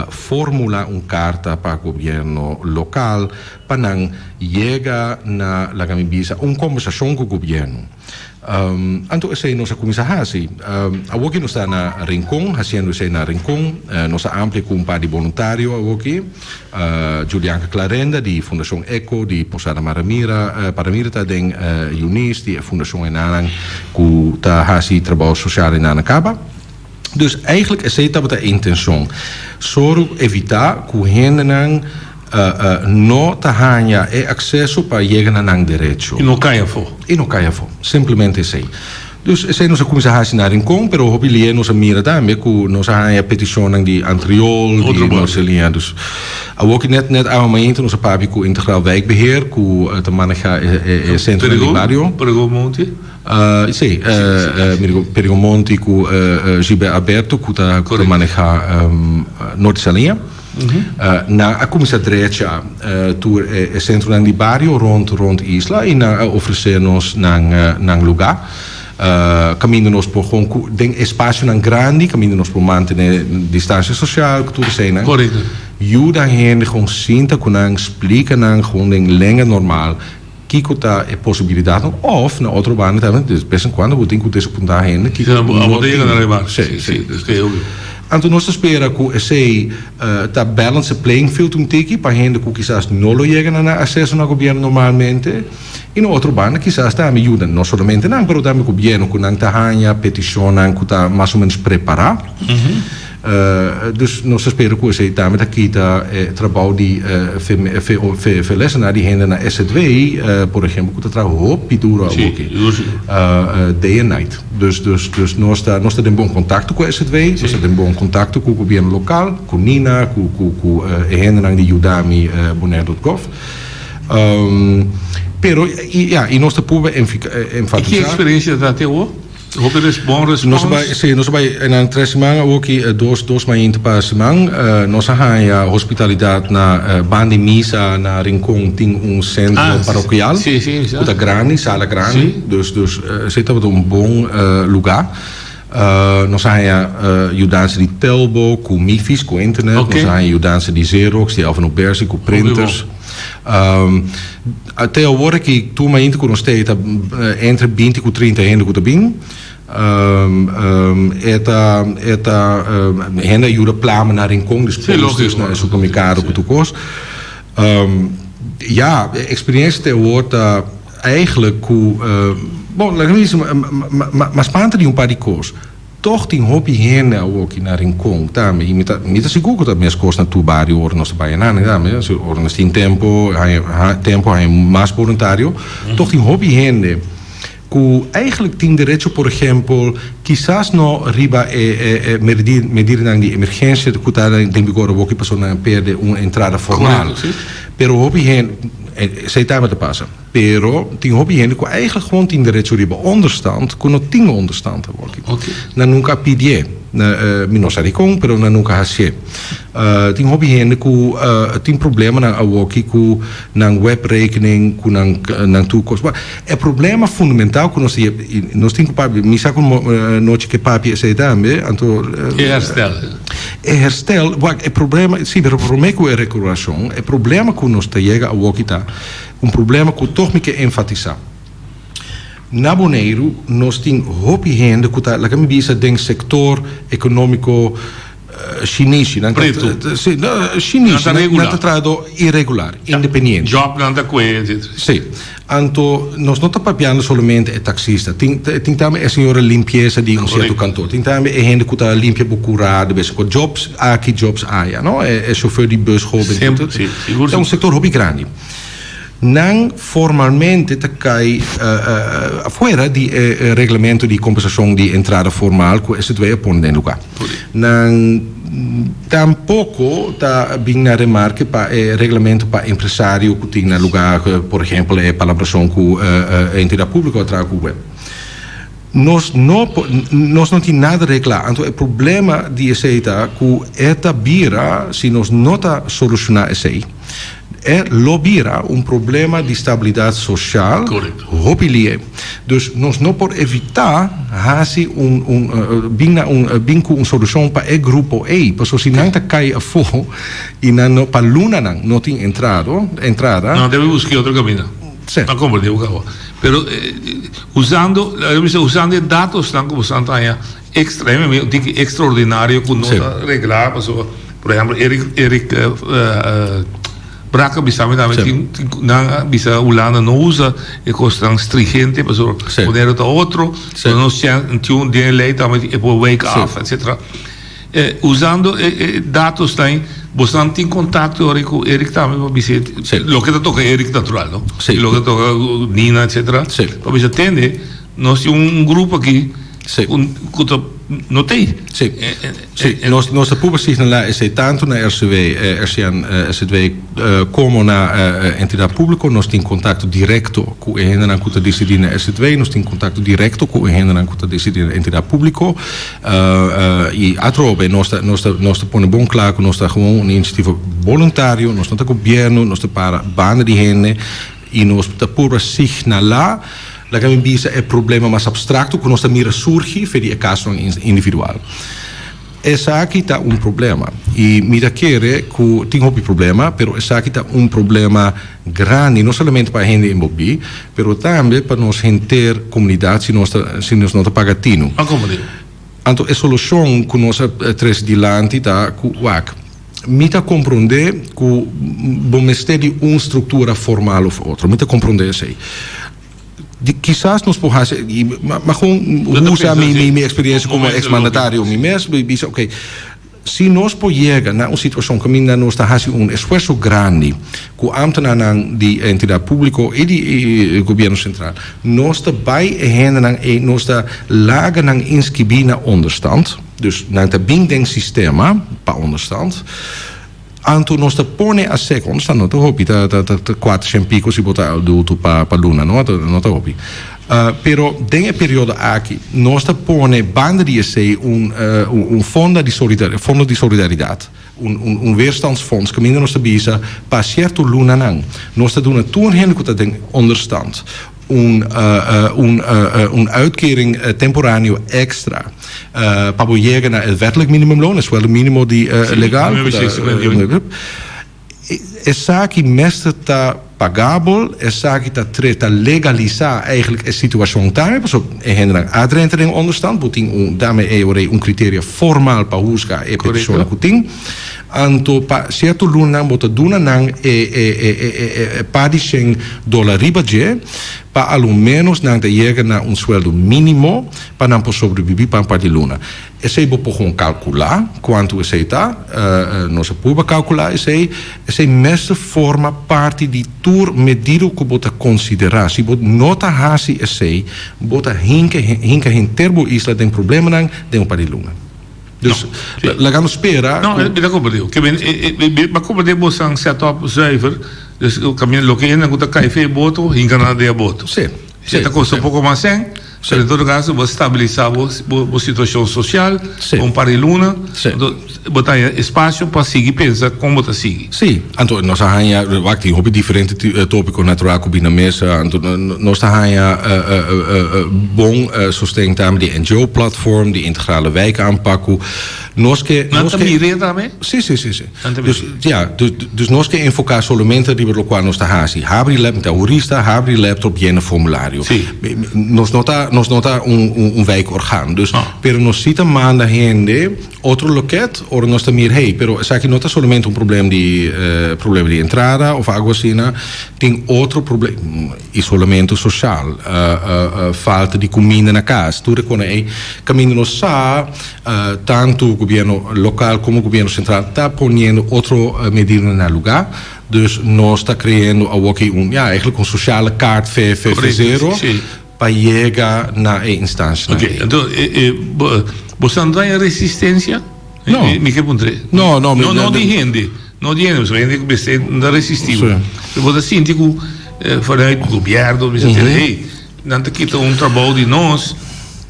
formula un karta pa gobièrnu lokal pa nan yega na, laga mi bisa, un kombersashon ku gobièrnu. Anto esei nos a kuminsá hasi. Awoki nos ta na Rincon, hasiendo esei na Rincon. Nos a amplia ku un par di boluntario awoki. Julianka Clarenda di Fundashon Eco di Posada Maramira, Paramira ta den Eunice di e fundashon enanan ku ta hasi trabou sosial enanan kaba. Dus eigenlijk esei tabata e intenshon. Soru evitá ku hendenan no ta haña e akseso pa yega na nan derecho. I no kai afó. I no kai afó. Simplemente esei. Dus esei nos a kuminsá hasi na Rincon, pero hopi lie nos a mira tambe ku nos a haña petishonnan di Antriol, di Norcelia. Dus awoki net net awe mainta nos a papia ku Integraal Wijkbeheer ku ta manehá e sentronan di bario. Perigomonti? Sí, Perigomonti ku Gilbert Alberto ku ta manehá Norte Saliña. Nan a kuminsá drecha tur e sentronan di bario rond rond isla i nan a ofresé nos nan nan lugá kaminda nos por gewoon ku den espasionan grandi kaminda nos por mantené distansia sosial ku tur eseinan. Yuda hende gewoon sinta ku nan splika nan gewoon den lenga normal kiko ta e posibilidatnan òf na otro banda tambe de bes en kuando bo tin ku desapuntá hende kiko no tin. Sí, sí. Anto nos ta spera ku esei ta balance e playing field un tiki pa hende ku kisas no lo yega na nan aseso na gobièrnu normalmente i na otro banda kisas tambe yuda no solamente nan pero tambe gobièrnu ku nan ta haña petishonnan ku ta mas o menos prepará. Dus nos ta spera ku esei tambe ta kita e trabou di verlessenaar di hende na SZW, por ehempel, ku ta traha hopi duro awoki, day and night. Dus dus dus nos ta nos ta den bon kontakto ku SZW, nos ta den bon kontakto ku gobièrnu lokal, ku Nina, ku ku ku e hendenan di Yudami Bonaire dot gov. Pero ya, i nos ta purba enfatisá. I ki eksperensia ta te awor? Hopi res bon Nos respons. bai, sí, nos bai na tres siman awoki, dos, dos mainta pa siman. Nos a haña hospitalidat na banda di misa na Rincon tin un sentro Ah, sí, sí. parokial Sí, sí, ku ta grandi, sala grandi. Sí. Dus, dus esei tabata un bon lugá. Nos a haña yudansa di Telbo ku mifis, ku internet. Oké. Nos a haña yudansa di Xerox, di Alvin Obersi ku Hopi bon. printers. Te awor aki tur mainta ku nos tei ta entre binti ku trinta hende ku ta bin. E ta e ta hende a yuda plama na Rincon di posters na e supermerkado ku tur kos. Ya, e eksperiencia te awor ta eigenlijk ku bon laga mi bisa mas spanta di un par di kos. Tog tin hopi hende awoki na Rincon tambe y mi ta mi ta sigur cu ta mescos na tur bario ora nos ta bay anan tambe si ora nos tin tempo haña tempo haña mas boluntario tog tin hopi hende cu eigenlijk tin derecho por ehempel kisas no riba e e medidanan di emergencia cu ta den vigor awoki pasobra nan a perde un entrada formal pero hopi hende esey tambe ta pasa. Pero tin hopi hende ku eigenlijk gewoon tin derecho riba onderstand ku no tin onderstand awoki. Nan nunka a pidié. Mi no sa dikon, pero nan nunka a hasié. Tin hopi hende ku tin problemanan awoki ku nan webrekening, ku nan nan tur kos. E problema fundamental ku nos tin, i nos tin ku papia, mi sa ku nochi ke papia esei tambe, anto. E herstel. E herstel, wak, e problema, si, pero promé ku e rekurashon, e problema ku nos ta yega awoki ta, Un problema ku tòg mi ke enfatisá. Na Boneiru nos tin hopi hende ku ta, laga mi bisa, den sektor ekonómiko shinishi. Nan ta, Pretu. si, shinishi. Nan ta regular. Nan ta trahadó iregular, independiente. Jòb nan ta kue, etcetera. Si. Anto nos no ta papiando solamente e taksista. Tin, tin tambe e señora limpiesa di un sierto kantor. Tin tambe e hende ku ta limpia bo kurá de bes en kuando. Jòbs aki, jòbs aya, no? E shofèr di bus hóben. Semper, si, sigur. Ta un sektor hopi grandi. Nan formalmente ta kai afuera di e reglamento di kompensashon di entrada formal ku SZW a pone den lugá. Nan tampoko ta bin na remarke pa e reglamento pa empresario ku tin na lugá, por ehempel e palabrashon ku e entidat públiko a traha ku web. Nos no por, nos no tin nada reglá. Anto e problema di esei ta ku e ta bira, si nos no ta solushoná esei, e lo bira un problema di stabilidat sosial hopi lié. Dus nos no por evitá hasi un un bin na un bin ku un solushon pa e grupo ei, pasobra si nan ta kai afó i nan no pa lunanan no tin entrado entrada. Nan debe buska otro kaminda. Sí. Ta komprendé bo kaba. Pero usando, laga mi bisa, usando e datosnan ku bo san ta haña extra, un tiki extraordinario ku no ta reglá, pasobra, por ehempel, Eric, Eric Braak a bisa mi tambe, tin, tin, nan a bisa Hulanda no usa e kosnan stringente, pasobra Boneiru ta otro, nos tin un den e lei tambe e por wijk af, etcetera. Usando e datosnan, bosnan tin kontakto ora ku Eric tambe pa bisa loke ta toka Eric natural, no? Loke ta toka Nina, etcetera. Pa bisa tende, nos tin un grupo aki ku ta no t'ei. Sí, sí. Nos nos ta purba signalá esei tantu na RCW, RCN, SZW komo na entidat públiko. Nos tin kontakto direkto ku e hendenan ku ta disidí na SZW, nos tin kontakto direkto ku e hendenan ku ta disidí na entidat públiko. I atrobe nos ta nos ta nos ta pone bon kla ku nos ta gewoon un inisiativa boluntario, nos no ta gobièrnu, nos ta para banda di hende i nos ta purba signalá laga mi bisa e problema mas abstrakto ku nos ta mira surgi fe di e kasonan individual. Esaki ta un problema i mi ta kere ku tin hopi problema pero esaki ta un problema grandi no solamente pa hende enbolbí pero tambe pa nos henter komunidat si nos ta si nos no ta paga tinu. A komo di? Anto e solushon ku nos a trese dilanti ta ku wak, mi ta komprondé ku bo mester di un struktura formal òf otro, mi ta komprondé esei. Di kisas nos por hasi, i ma gewoon usa mi mi eksperensia komo eks mandatario mi mes, bisa oke, Si nos por yega na un situacion caminda nos ta haci un esfuerso grandi cu ambtenaarnan di entidad publico y di gobierno central, nos ta bay e hendenan ey, nos ta laga nan inscribi na onderstand, dus nan ta bin den sistema pa onderstand, anto nos ta pone a sec, onderstand no ta hopi, ta cuater cien pico si bo ta adulto pa luna, no ta hopi. Pero den e periodo aki nos ta pone banda di esei un un fonda di fondo di solidaridat, un un weerstandsfonds kaminda nos ta bisa pa sierto lunanan nos ta duna tur hende ku ta den onderstand un un un uitkering temporaneo èkstra pa bo yega na e wettelijk minimumloon, e sueldo minimo di legal. Esaki mester ta pagabel, esaki ta tre ta legalisá eigenlijk e situashon tambe, pasobra e hendenan a drenta den onderstand, bo tin un dame e ora ei un kriteria formal pa husga e petishonnan ku tin, anto pa sierto lunanan bo ta duna nan e e e e e par di shen dolar riba dje, pa a lo ménos nan ta yega na un sueldo mínimo pa nan por sobrebibí pa un par di luna. Esei bo por gewoon kalkulá kuantu esei ta. Nos a purba kalkulá esei. Esei mester forma parti di tur medido ku bo ta konsiderá. Si bo no ta hasi esei, bo ta hinka hinka henter bo isla den problemanan den un par di luna. Dus laga nos spera ku. No, mi ta komprendé. Ke men, mi a komprendé bosan set up zuiver. Dus kaminda loke hende ku ta kai fe e boto, hinka nan den e boto. Sí. Si ta kosta un poko mas sèn, pero en todo kaso bo stabilisá bo bo situashon sosial pa un par di luna, anto bo ta haña espasio pa sigui pensa kon bo ta sigui. Sí, anto nos a haña, wak tin hopi diferente tópiko natural ku bin na mesa, anto nos ta haña bon sosten tambe di NGO platform, di integrale wijkaanpak ku nos ke. Nan ta mir'é tambe? Sí, sí, sí, sí. Dus, ja, dus, dus nos ke enfoká solamente riba lokual nos ta hasi. Habri lap, mi ta hurista, habri laptop, yena formulario. Sí. Nos no ta, nos no ta un, un, un wijkorgaan. Dus, No. pero nos sí ta manda hende otro loket ora nos ta mira, hey, pero esaki no ta solamente un problem di, eh, problema di entrada of algo asina. Tin otro problem, isolamento social, falta di kuminda na kas. Tur e kona ei kaminda nos sa. Tantu gobierno lokal komo gobierno sentral ta poniendo otro medidanan na lugá. Dus nos ta kreendo awoki un, ya, eigenlijk un sociale kaart VV zero pa yega na e instanshanan ei. Oké, anto bo sa no ta haña resistensia? No. Mi ke puntr'é. No, no. No, no di hende, no di hende, pasobra hende ku mester no ta resistí. Pero bo ta sinti ku vanuit gobierno mester tene, hey, Nan ta kita un trabou di nos.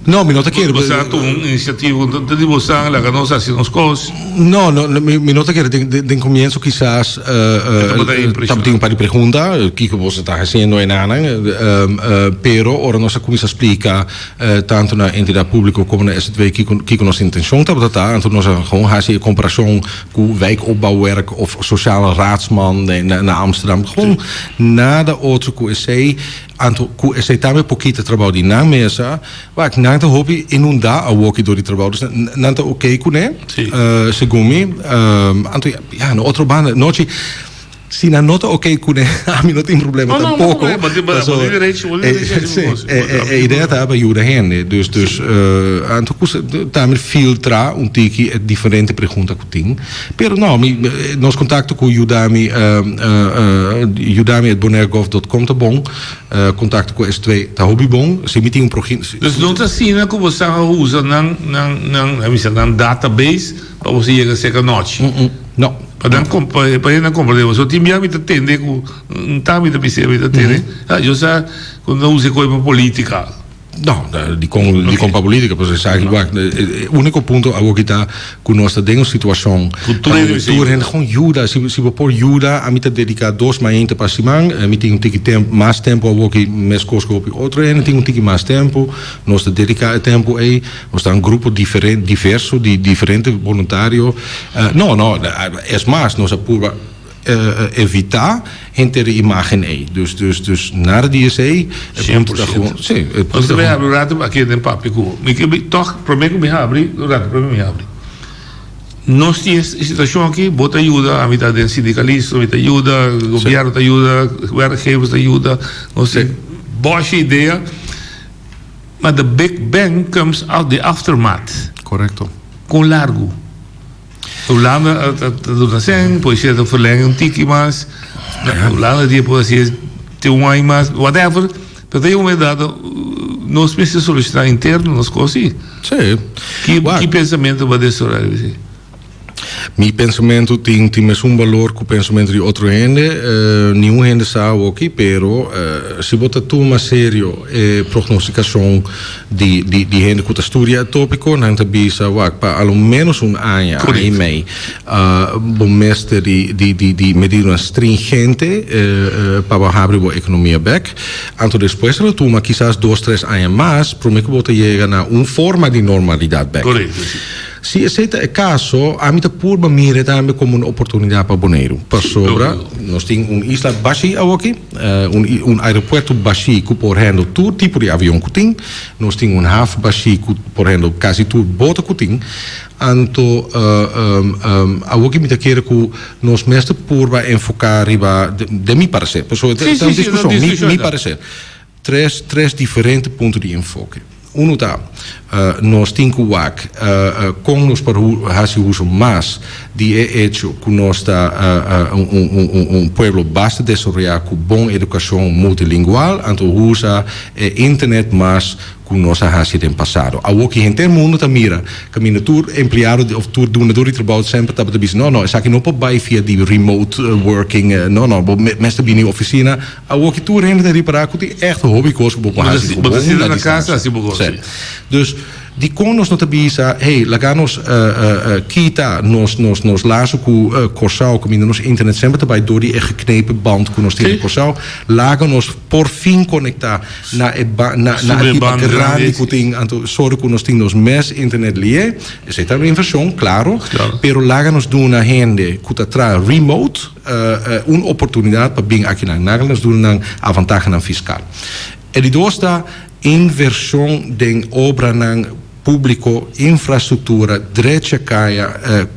No, mi no ta kere. Bo sa tuma un inisiativa ku ta di bo san, laga nos hasi nos kos. No, no, mi no ta kere. Den komienso kisas tabatin un par di pregunta, kiko boso ta hasiendo enanan, pero ora nos a kuminsá splika tantu na entidat públiko komo na SZW kiko kiko nos intenshon tabata ta, anto nos a gewoon hasi e komparashon ku wijkopbouwwerk òf sosiale raadsman na Amsterdam. Gewoon nada otro ku esei. Anto ku esei tambe por kita trabou di nan mesa, wak, nan ta hopi inundá awoki dor di trabou, dus nan ta oké kuné, segun mi. Anto ya, na otro banda, nochi, si nan no ta oké kuné, ami no tin problema tampoko. E idea ta pa yuda hende, dus, dus, anto ku tambe filtra un tiki e diferente pregunta ku tin. Pero no, mi, nos kontakto ku Yudami, Yudami at bonaire dot com ta bon, kontakto ku S2 ta hopi bon, si mi tin un progi. Dus no ta asina ku bo sa a usa nan, nan, nan, a bisa nan database pa bo yega serka nochi? No. Pa nan kom, pa hende nan komprende bo. So tin bia mi ta tende ku, un ta mi ta bisa mi ta tende, ah, yo sa ku nan usa e koi pa politika. No, dikon dikon pa politica, pasobra esaki wak e uniko punto awoki ta ku nos ta den un situashon Ku tur hende mester tur hende gewoon yuda, si si bo por yuda, ami ta dediká dos mainta pa siman, mi tin un tiki tempu mas tempu awoki meskos ku hopi otro hende tin un tiki mas tempu, nos ta dediká e tempu ei, nos ta un grupo diferente diverso di diferente boluntario, no no es mas nos a purba. evitá henter e imágen ei. Dus, dus, dus nada di esei. E punto ta gewoon, sí, e punto ta gewoon. Nos ta habri un rato aki den papia ku bo. Mi ke bi tòg promé ku mi habri, un rato promé mi habri. Nos tin e situashon aki, bo ta yuda, ami ta den sindikalismo, mi ta yuda, gobièrnu ta yuda, werkgevers ta yuda, nos tin bòshi idea, ma the big bang comes out the aftermath. Korekto. Kon largu? Hulanda ta duna sèn, polisía ta verlèng un tiki mas, Hulanda di por hasié te un aña mas, whatever, pero ta yega un momento dado nos mester solushoná interno nos kos sí. Sí. Ki pensamentu bo a desaroyá riba esei? Mi pensamentu tin tin mesun balor ku pensamentu di otro hende. Niun hende sa awoki, pero si bo ta tuma serio e prognostikashon di di di hende ku ta studia e topiko, nan ta bisa wak pa a lo ménos un aña, aña i mei, bo mester di di di di medidanan stringente pa bo habri bo ekonomia bèk. Anto despues lo tuma kisas dos, tres aña mas promé ku bo ta yega na un forma di normalidat bèk. Si esei ta e kaso, ami ta purba mira tambe komo un oportunidat pa Boneiru. Pasobra nos tin un isla bashí awoki, un aeropuerto bashí ku por handle tur tipo di avion ku tin. Nos tin un haf bashí ku por handle kasi tur boto ku tin. Anto awoki mi ta kere ku nos mester purba enfoká riba, den mi pareser, pasobra ta un diskushon, mi pareser. Tres tres diferente punto di enfoke. Uno ta, nos tin ku wak kon nos por hasi uso mas di e echo ku nos ta un pueblo basta desaroyá ku bon edukashon multilingual, anto usa e internet mas ku nos a hasi den pasado. Awor ki henter mundu ta mira kaminda tur empleado òf tur dunador di trabou semper tabata bisa, no, no, esaki no por bai via di remote working, no, no, bo mester bini ofisina. Awor ki tur hende ta ripará ku tin ègt hopi kos ku bo por hasi ku bo na distansia. Sí. Dus, dikon nos no ta bisa, hey, laga nos kita nos nos nos laso ku Kòrsou, kaminda nos internet semper ta bai dor di e geknepen band ku nos tin na Kòrsou, laga nos por fin konektá na e ba na na e pipa grandi ku tin, anto sòru ku nos tin nos mes internet lié. Esei ta un invershon, klaro, pero laga nos duna hende ku ta traha remote, Un oportunidat pa bin akinan. Nan nos duna nan avantahenan fiskal. E di dos ta invershon den obranan públiko, infrastruktura, drecha kaya,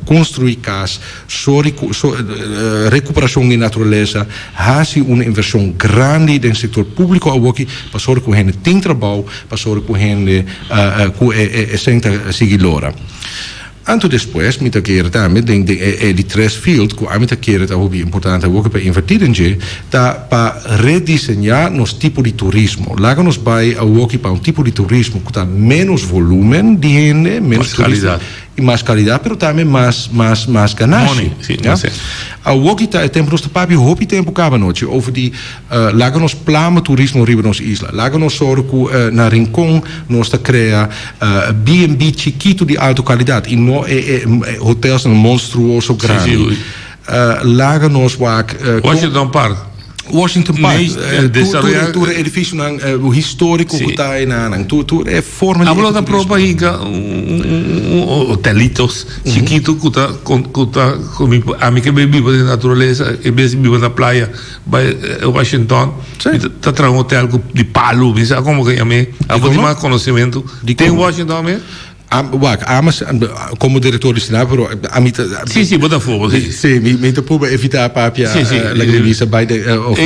konstruí kas, sori ku rekuperashon di naturalesa, hasi un invershon grandi den sektor públiko awoki pa sori ku hende tin trabou, pa sori ku hende ku e sèn ta sigui lora. Anto despues mi ta kere tambe den den e e di tres field ku ami ta kere ta hopi importante awoke pa inverti den dje ta pa rediseñá nos tipo di turismo. Laga nos bai awoki pa un tipo di turismo ku ta ménos volumen di hende, ménos turista i mas kalidat pero tambe mas mas mas ganashi. Ya. Awoki ta e tempu nos ta papia hopi tempu kaba nochi over di Laga nos plama turismo riba nos isla. Laga nos sòru ku na Rincon nos ta krea B&B chikitu di alto kalidat i no e hotelsnan monstruoso grandi. Laga nos wak kon. Washington Park. Washington Park. Tur e edifisionan históriko ku ta einan. Tur e forma di ekoturismo. Abo lo ta proba hinka un hotelitos chikitu ku ta ku ta ami ke biba den naturalesa en bes di biba na playa. Bai Washington, mi ta traha un hotel ku di palu, mi sa komo ke yam'é. Abo tin mas konosementu. Tin Washington mes? Wak, ami komo direktor di Stinapa, pero ami ta. Si, si, bo ta for, si. Si, mi ta purba evitá papia laga mi bisa bai den of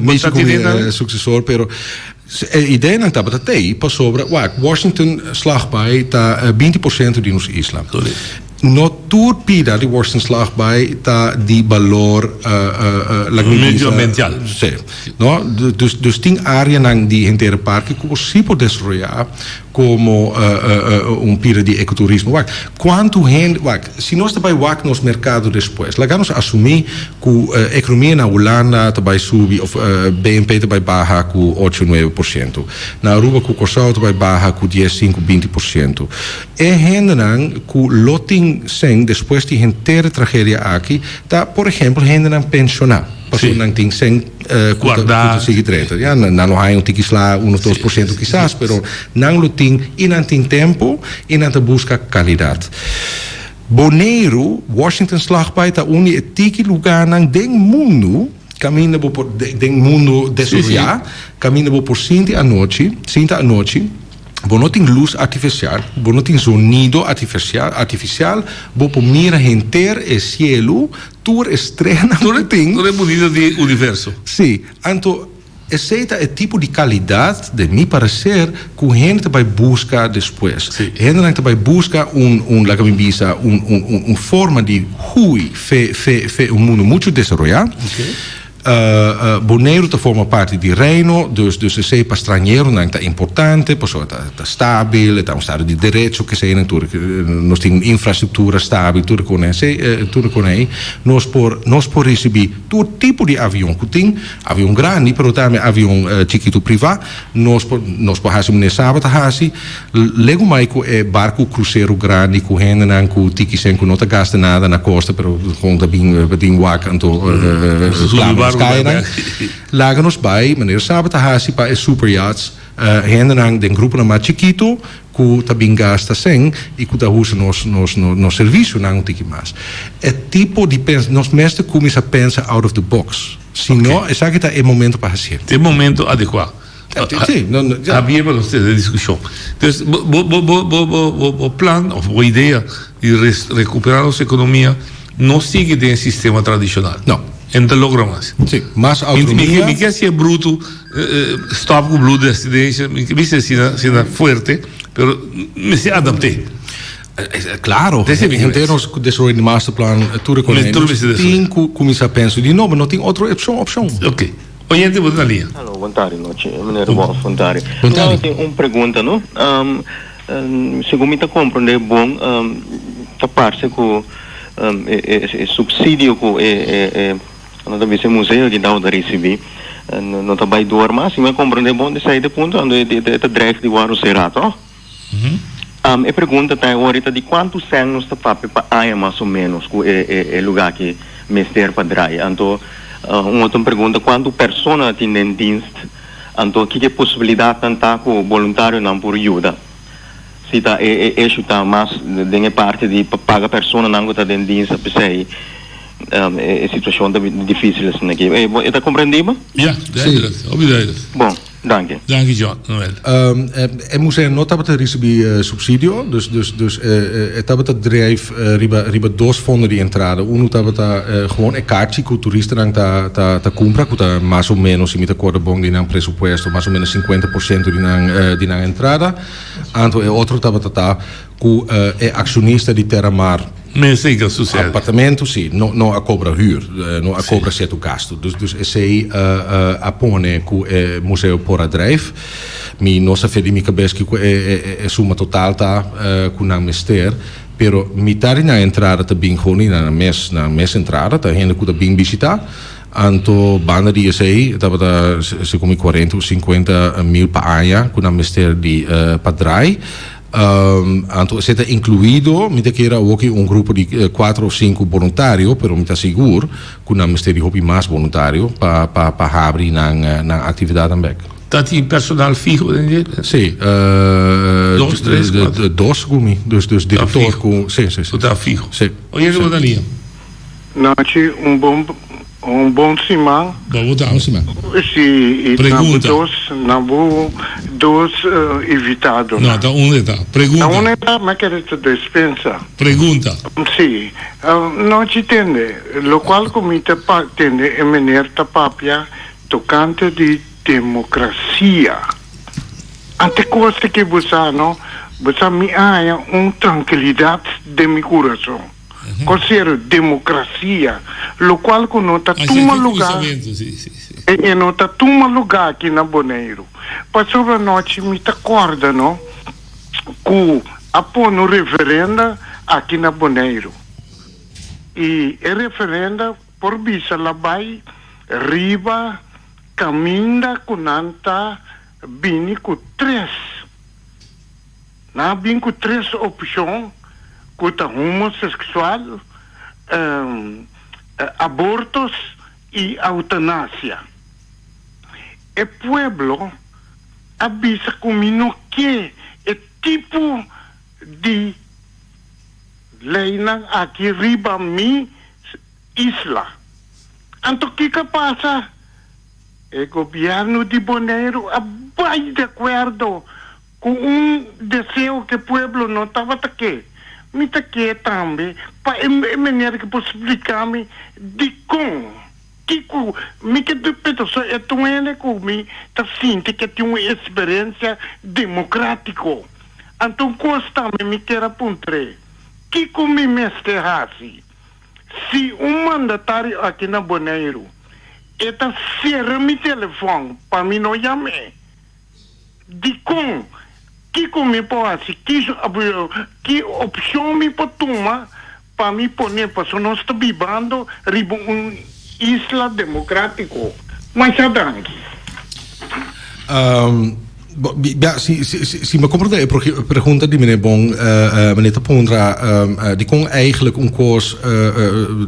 mishi ku mi suksesor, pero e ideanan tabata t'ei pasobra, wak, Washington Slagbaai ta 20% di nos isla. No tur pida di Washington Slagbaai ta di balor laga mi bisa. Medioambiental. Sí. No, dus, dus tin areanan di henter e parke ku bo sí por desaroyá komo un pida di ekoturismo. Wak, kuantu hende, wak, si nos ta bai wak nos merkado despues, laga nos asumí ku ekonomia na Hulanda ta bai subi òf BNP ta bai baha ku ocho, nuebe por siento. Na Aruba ku Kòrsou ta bai baha ku dies, sinku, binti por siento. E hendenan ku lo tin sèn despues di henter e tragedia aki ta, por ehempel, hendenan penshoná, pasobra nan tin sèn ku ta sigui drenta. Ya, nan lo haña un tiki sla, un of dos por siento kisas, pero nan lo tin i nan tin tempu i nan ta buska kalidat. Boneiru, Washington Slagbaai ta un di e tiki lugánan den mundu kaminda bo por, den mundu desaroyá, kaminda bo por sinti anochi, sinta anochi, bo no tin lus artifisial, bo no tin zonido artifisial, artifisial, bo por mira henter e sielu, tur e streanan ku tin. Tur e bunita di universo. Sí, anto Esei ta e tipo di kalidat, den mi pareser, ku hende ta bai buska despues. Hendenan ta bai buska un, un, laga mi bisa, un, un, un, un forma di hui fe, fe, fe un mundu muchu desaroyá. Boneiru ta forma parti di Reino, dus, dus esei pa stranheronan ta importante, pasobra ta, ta stabil, e ta un stado di derecho, keseinan tur, nos tin un infrastruktura stabil, tur e kone esei, tur e kone ei. Nos por, nos por risibí tur tipo di avion ku tin. Avion grandi pero tambe avion chikitu privá. Nos por nos por hasi manera Saba ta hasi. Legu mai ku e barku krusero grandi ku hendenan ku tiki sen ku no ta gasta nada na kosta pero gewoon ta bin tin wak anto klaba nos kayanan. Laga nos bai manera Saba ta hasi pa e super yachts hendenan den gruponan mas chikitu ku ta bin gasta sen i ku ta usa nos nos nos servisionan un tiki mas. E tipo di pens nos mester kuminsá pensa out of the box. Si no, esaki ta e momento pa hasié. Ta e momento adekuá. Sí, no, no, ya. Habia pa nos tene diskushon. Entonces, bo, bo, bo, bo, bo, bo, bo, bo plan òf bo idea di res, rekuperá nos ekonomia no sigui den e sistema tradishonal. No. E no ta logra mas. Sí, mas autonomia. Mi, mi, mi ke hasié brutu, stòp ku blue destination, mi ke bisa asina, asina fuerte, pero mester adapt'é. Claro, henter nos cu desaroyo di masterplan tur e cona nos tin cu cuminsa pensa di nobo, no tin otro opcion. Ok, oyente bo ta na liña. Hallo, bon tardi nochi, meneer Wolf, bon tardi. Bon tardi. Mi tin un pregunta no, segun mi ta comprende bon ta parce cu e subsidio cu e no ta bisa e museo aki tabata ricibi no ta bay door mas, si mi a comprende bon esey ta e punto, anto e ta dreig di worde cera toch? E pregunta ta e ora ta di kuantu sèn nos ta papia pa aña mas o ménos ku e lugá aki mester pa drai. Anto un otro pregunta kuantu persona tin den dienst, anto kiko e posibilidatnan ta ku boluntarionan por yuda. Si ta e issue ta mas den e parti di pa paga personanan ku ta den dienst a p'esei e situashon ta difísil asina aki. E ta komprendí bo? Ya, duidelijk, hopi duidelijk. Bon. Danki. Danki John Noel. E museo no tabata ricibi subsidio, dus dus dus e tabata drijf riba riba dos fondo di entrada. Uno tabata gewoon e kaartje ku turistanan ta ta ta kumpra, ku ta mas o menos, si mi ta korda bon di nan presupuesto, mas o menos 50% di nan di nan entrada. Anto e otro tabata ta Ku e akshonista di Terramar Mester ka sucede. Apartamento si, no no a kobra huur, no a kobra sierto gasto. Dus dus esei a pone ku e museo por a drijf. Mi no sa fe di mi kabes kiko e e suma total ta ku nan mester, pero mitar di nan entrada ta bin gewoon di nan mes nan mes entrada, ta hende ku ta bin bishita. Anto banda di esei tabata segun mi kuarenta o sinkuenta mil pa aña ku nan mester di pa drai. Anto esei ta inkluido, mi ta kere awoki un grupo di kuater of sinku boluntario, pero mi ta sigur ku nan mester di hopi mas boluntario pa pa pa habri nan nan aktividatnan bek. Ta tin personal fiho den dje? Si, Dos, tres, kuater? Dos ku mi, dus dus direktor ku, si, si, si. Ku ta fiho. Si. Oye, bo ta lia. Nachi un bon un bon siman. Bo bo ta. Bon siman. Si y na bo Pregunta. dos na bo dos invitadonan. No, ta un e ta. Pregunta. Ta un e ta, mi a kere ta despensa. Pregunta. Si. Nochi tende, locual cu mi ta pa tende e meneer ta papia tocante di democracia. Ante cos ke bo sa no, bo sa mi a haña un trankilidad den mi curason. Considero democracia, locual cu no ta tuma lugar, e no ta tuma lugar aki na Boneiru. Pasobra anochi mi ta corda no cu a pone un referenda aki na Boneiru y e referenda por bisa la bay riba caminda cu nan ta bini cu tres. Nan a bin ku tres opshon ku ta homoseksual, abortos i eutanasia. E pueblo a bisa ku mi no ke e tipo di. Leinan aki riba mi isla. Anto kiko a pasa? E gobièrnu di Boneiru a bai di akuerdo ku un deseo ku e pueblo no tabata ke. Mi ta ke tambe pa e meneer ke por splika mi dikon, kiko mi ke so e ta un hende ku mi ta sinti ke tin un eksperensia demokrátiko. Anto un kos tambe mi kier a puntr'é, kiko mi mester hasi si un mandatario aki na Boneiru e ta sera mi telefòn pa mi no yam'é? Dikon? Kiko mi por hasi? Ki opshon mi por tuma pa mi pone? Pasobra nos ta bibando riba un isla demokrátiko. Masha danki. Ya, si, si, si mi comprende e pregunta di meneer Bon, meneer ta puntra dikon eigenlijk un kos,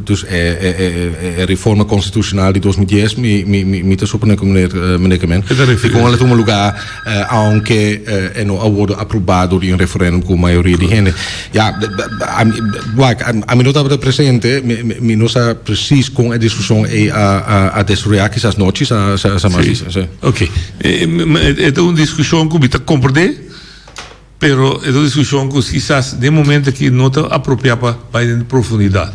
dus e, e, e, e reforma constitucional di 2010, mi, mi, mi, mi ta supone ku meneer, meneer Kemen, dikon el a tuma lugar, aunke e no a wordo aproba door di un referendum ku mayoria di hende. Ya, ami, wak, ami no tabata presente, mi, mi, mi no sa precies kon e diskushon ei a, a, a desaroyá, kisas nochi sa, sa, sa mas bisa, sí. Ok. E ta un diskushon ku mi ta komprendé, pero e ta un diskushon ku kisas den momento aki no ta apropiá pa bai den profundidat.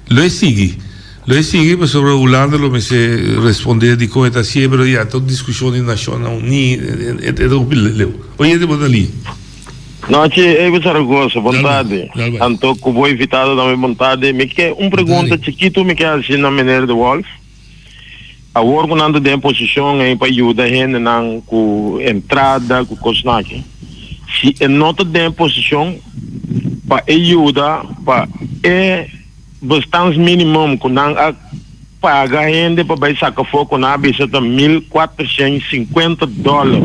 Lo e sigui, lo e sigui pasobra Hulanda lo mester respondé dikon e ta hasié, pero ya ta un diskushon di Nashonnan Uní, e ta hopi leu. Oyente bo ta li. Nochi, Eva Zaragoza, bon tardi. Anto ku bo invitado tambe bon tardi. Mi ke un pregunta chikitu mi ke hasi na meneer De Wolf. Awor ku nan ta den posishon ei pa yuda hendenan ku entrada ku kosnan aki, si e no ta den posishon pa e yuda pa e bestaansminimum ku nan a paga hende pa bai saka afó ku nan a bisa ta 1450 dòler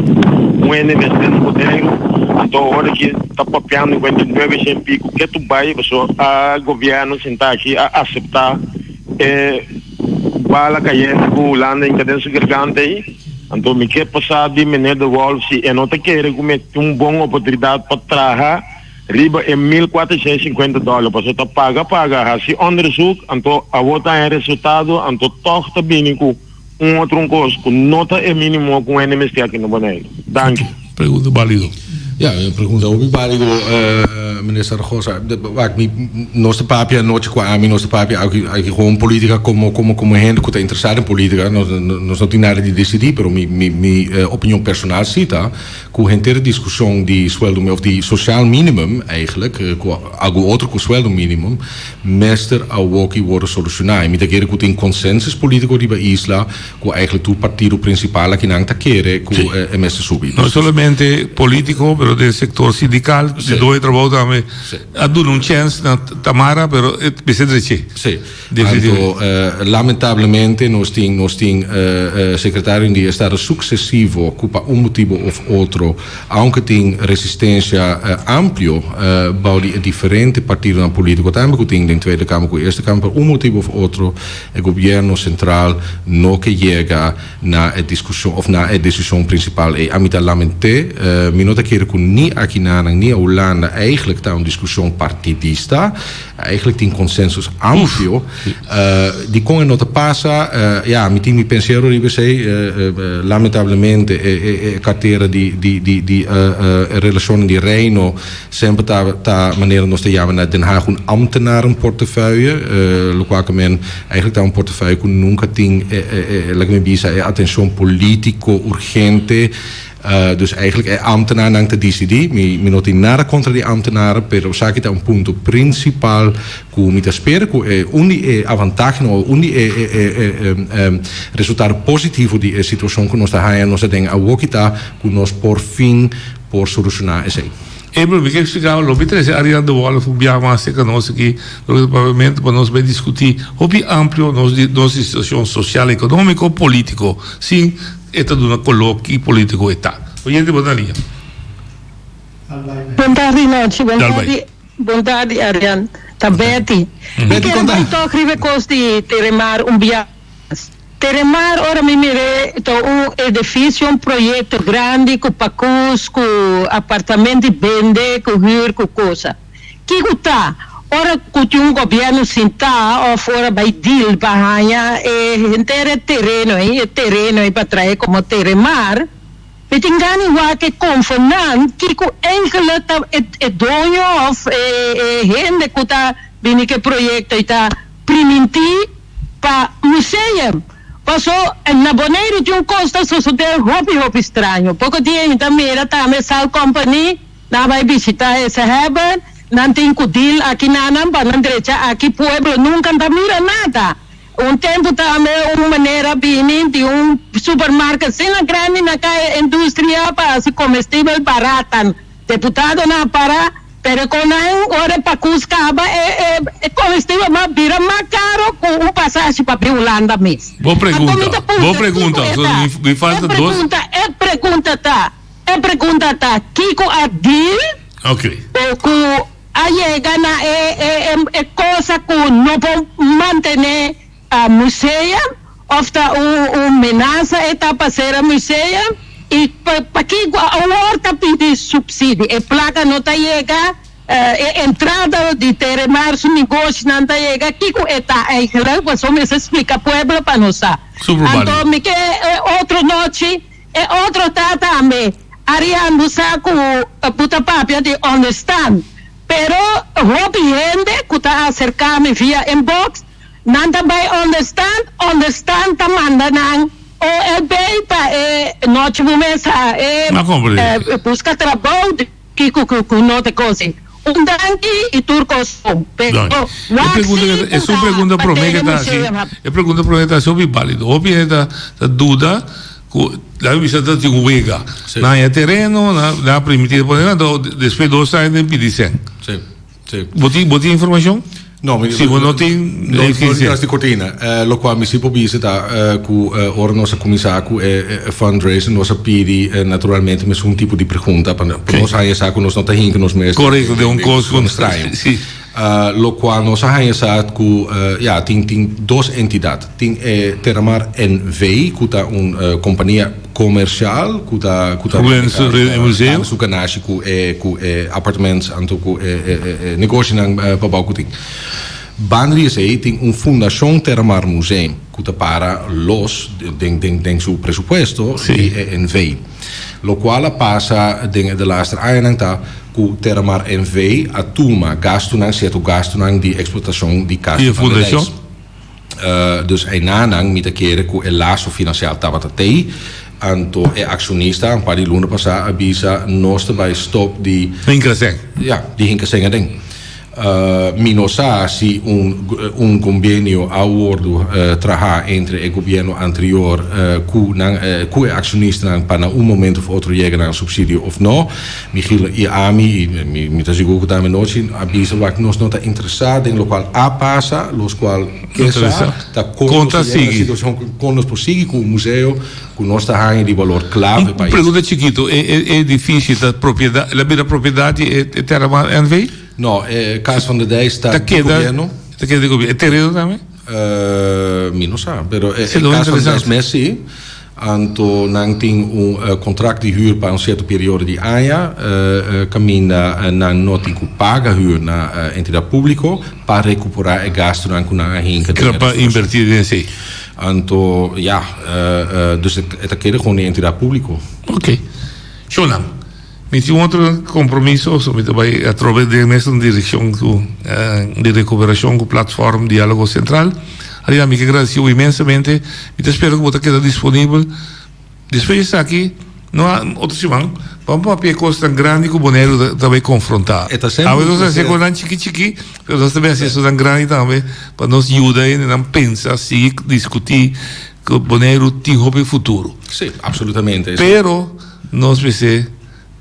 un hende mester na Boneiru, anto awor aki ta papiando ku hende 900 piku ke tu bai pasobra a gobièrnu sinta aki a aseptá e Bala kayente ku Hulanda hinka den su garganta ei. Anto mi ke pasa di meneer De Wolf si e no ta kere ku mi tin un bon oportunidat pa traha riba e 1450 dòler pasobra ta paga paga hasi onderzoek anto awor ta haña resultado anto tòg ta bini ku un otro un kos ku no ta e minimo ku un hende mester aki na Boneiru. Danki. Pregunta balido. Ja, e pregunta hopi balido, meneer Zaragoza. Wak, mi, nos ta papia anochi ku ami, nos ta papia aki, aki gewoon politica como, como, como hende ku ta interesado den politica. Nos, nos no tin nada di decidí, pero mi, mi, mi opinion personal sí ta ku henter diskushon di sueldo of di sociaal minimum eigenlijk, ku algu otro ku sueldo minimum, mester awoki worde solushoná. I mi ta kere ku tin konsensus politiko riba isla ku eigenlijk tur partido prinsipal akinan ta kere ku e mester subi. No solamente politiko pero den sektor sindikal, di doño trabou tambe a duna un chèns na Tamara pero e mester dreché. Sí. Anto lamentablemente nos tin nos tin sekretario di estado suksesivo ku pa un motibu òf otro Aunke tin resistencia amplio bou di e diferente partidonan politico tambe cu tin den Tweede Kamer cu Eerste Kamer, pa un motibo of otro e gobierno central no ke yega na e discusion of na e decision principal ey. Ami ta lamente, mi no ta kere cu ni akinanan ni a Hulanda eigenlijk ta un discusion partidista. Eigenlijk tin consensus amplio. Dikon e no ta pasa? Ya, mi tin mi pensiero riba esei. Lamentablemente e cartera di di e relacionnan di Reino semper ta ta manera nos ta yama na Den Haag un ambtenarenportefeuille, locual ke men eigenlijk ta un portefeuille ku nunca tin e laga mi bisa e atencion politico urgente. Dus eigenlijk e ambtenaarnan ta disidí. Mi mi no tin nada kontra di ambtenaren, pero esaki ta un punto prinsipal ku mi ta spera ku e un di e avantahenan o un di e e e e resultado positivo di e situashon ku nos ta haña nos aden awoki ta ku nos por fin por solushoná esei. Ebro, mi ke ekspliká bo, lo mi trese Arian de Wolff un biaha mas serka nos aki den e parlamento pa nos bai diskutí hopi amplio nos nos situashon sosial, ekonómiko, polítiko, sin E ta duna koló ki polítiko e ta. Oyente bo ta na liña. Bon tardi Nochi, bon tardi, bon tardi Arian. Ta Betty. Mi kere bai tok riba e kos di Teremar un bia mas. Teremar ora mi mir'é ta un edifisio, un proyekto grandi ku pakus, ku apartamento di bende, ku hür, ku kosa. Kiko ta? Ora ku tin un gobièrnu sintá òf ora bai deal pa haña e henter e tereno ei, e tereno ei pa trae komo Teremar, mi tin gana di wak e konvenant kiko eigenlijk ta e doño òf e hende ku ta bini ku e proyekto ei ta primintí pa museum. Paso na Boneiru tin un kos ta sosodé hopi hopi straño. Poko dia mi ta mira tambe Sal Company. Nan bai bishita e sehebber, nan tin ku deal aki nanan pa nan drecha aki pueblo nunka ta mira nada. Un tempu tambe un manera bini di un supermarket asina grandi na kaya industria pa hasi comestibel baratan. Deputadonan a para, pero kon nan ora e pakus kaba e e comestibel a bira mas karo ku un pasashi pa bin Hulanda mes. Bo pregunta, bo pregunta, mi falta dos. E pregunta ta. E pregunta ta, kiko a deal ku a yega na e cosa ku no por mantene museum of ta un menasa e ta pa sera museum y pakiko awor ta pidi subsidio? E placa no ta yega, e entrada di Teremar su negoshinan ta yega, kiko e ta eigenlijk? Pasobra mester splica pueblo pa nos sa. Anto mi ke otro nochi. E otro ta tambe, Arian bo sa cu bo ta papia di understand, pero hopi hende cu ta acerca mi via inbox, nan ta bay understand, understand ta manda nan OLB pa e nochi bo mes a e busca trabou di kico cu no ta cosi. Un danki y tur cos bon, pero wak si cu ta pa tene museo. E pregunta prome ta hopi balido, hopi hende ta duda. Ku laga bisa ta tin wega. Nan haña tereno, nan a permití pone nan, anto despues dos aña nan pidi sèn. Sí, sí. Bo tin, bo tin informashon? No, mi Si bo no tin, no, no tin tras di kortina. Lokual mi si por bisa ta ku ora nos a kuminsá ku e fundraiser nos a pidi naturalmente mesun tipo di pregunta pa nos haña sa ku nos no ta hinka nos mes Korekto, den un kos ku straño. Sí. Lokual nos a haña sa ku ya tin tin dos entidat. Tin e Terramar NV ku ta un kompania komersial ku ta ku ta gana su ganashi ku e ku e apartments anto ku e e negoshinan pabou ku tin. Banda di esei tin un Fundashon Terramar Museum ku ta para los den den den su presupuesto di e NV. Lokual a pasa den e delaster añanan ta ku Terramar NV a tuma gastunan, sierto gastunan di eksplotashon di kas di fundashon. Dus einanan mi ta kere ku e laso finansial tabata tei. Anto e akshonista un par di luna pasá a bisa nos ta bai stop di. Hinka sèn. Ya, di hinka sèn aden. Mi no sa si un un kombenio a wordu traha entre e gobierno anterior ku nan ku e akshonistanan pa na un momento of otro yega nan supsidio of no. Michiel i ami i mi mi ta sigur ku tambe Nochi a bisa wak nos no ta interesá den lokual a pasa, los kual ke sa ta kon nos a yega na situashon kon nos por sigui ku un museo ku nos ta haña di balor klave pa Un pregunta chikito, e e edifisio ta propiedat, el a bira propiedat di e Terramar NV? No, e Cas van de Dijs ta di gobierno. Ta keda di gobierno. E tereno tambe? Mi no sa, pero e Cas van de Dijs mes si. Anto nan tin un contract di huur pa un cierto periodo di aña, caminda nan no tin cu paga huur na entidad publico pa recupera e gastonan cu nan a hinca den e Pa inverti den esey. Anto, ya, dus e ta keda gewoon di entidad publico. Ok. Shownan, mi tin un otro compromiso, so mi ta bay atrobe den mesun direccion cu di recuperacion cu Platform Dialogo Central. Ariana, mi ke gradeci bo inmensamente. Mi ta spera cu bo ta keda disponibel despues di esaki, no otro siman, pa bo papia e cosnan grandi cu Boneiru ta bay confronta. Awe nos a haci cosnan chiki chiki, pero nos ta bay haci esonan grandi tambe pa nos yuda hendenan pensa, sigui discuti cu Boneiru tin hopi futuro. Sí, absolutamente. Pero nos mester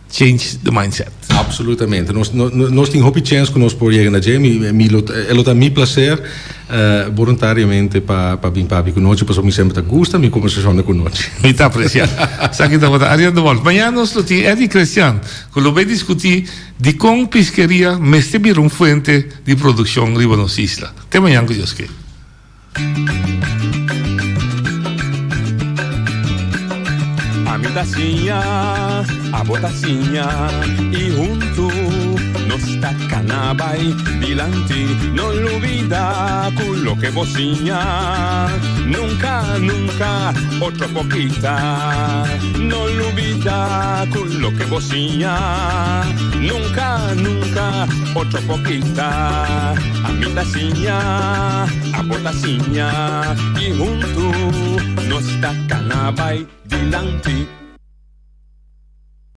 change the mindset. Absolutamente. Nos, nos tin hopi chance cu nos por yega na dje. Mi, mi lo, e lo ta mi placer uh, voluntariamente pa, pa bin papia cu nochi, pasobra mi semper ta gusta mi conversacionnan cu nochi. Mi ta aprecia. Esaki tabata Arian de Wolff. Mañana nos lo tin Eddie Christian, cu lo bay discuti dicon piskeria mester bira un fuente di produccion riba nos isla. Te mañana cu Dios ke. Ami ta siña, abo ta siña, i huntu nos. Nos ta cana bay dilanti, no lubida cu loke bo siña nunca, nunca otro por kita. No lubida cu loke bo siña nunca, nunca otro por kita. Ami ta siña, abo ta siña y hunto nos ta cana bay dilanti.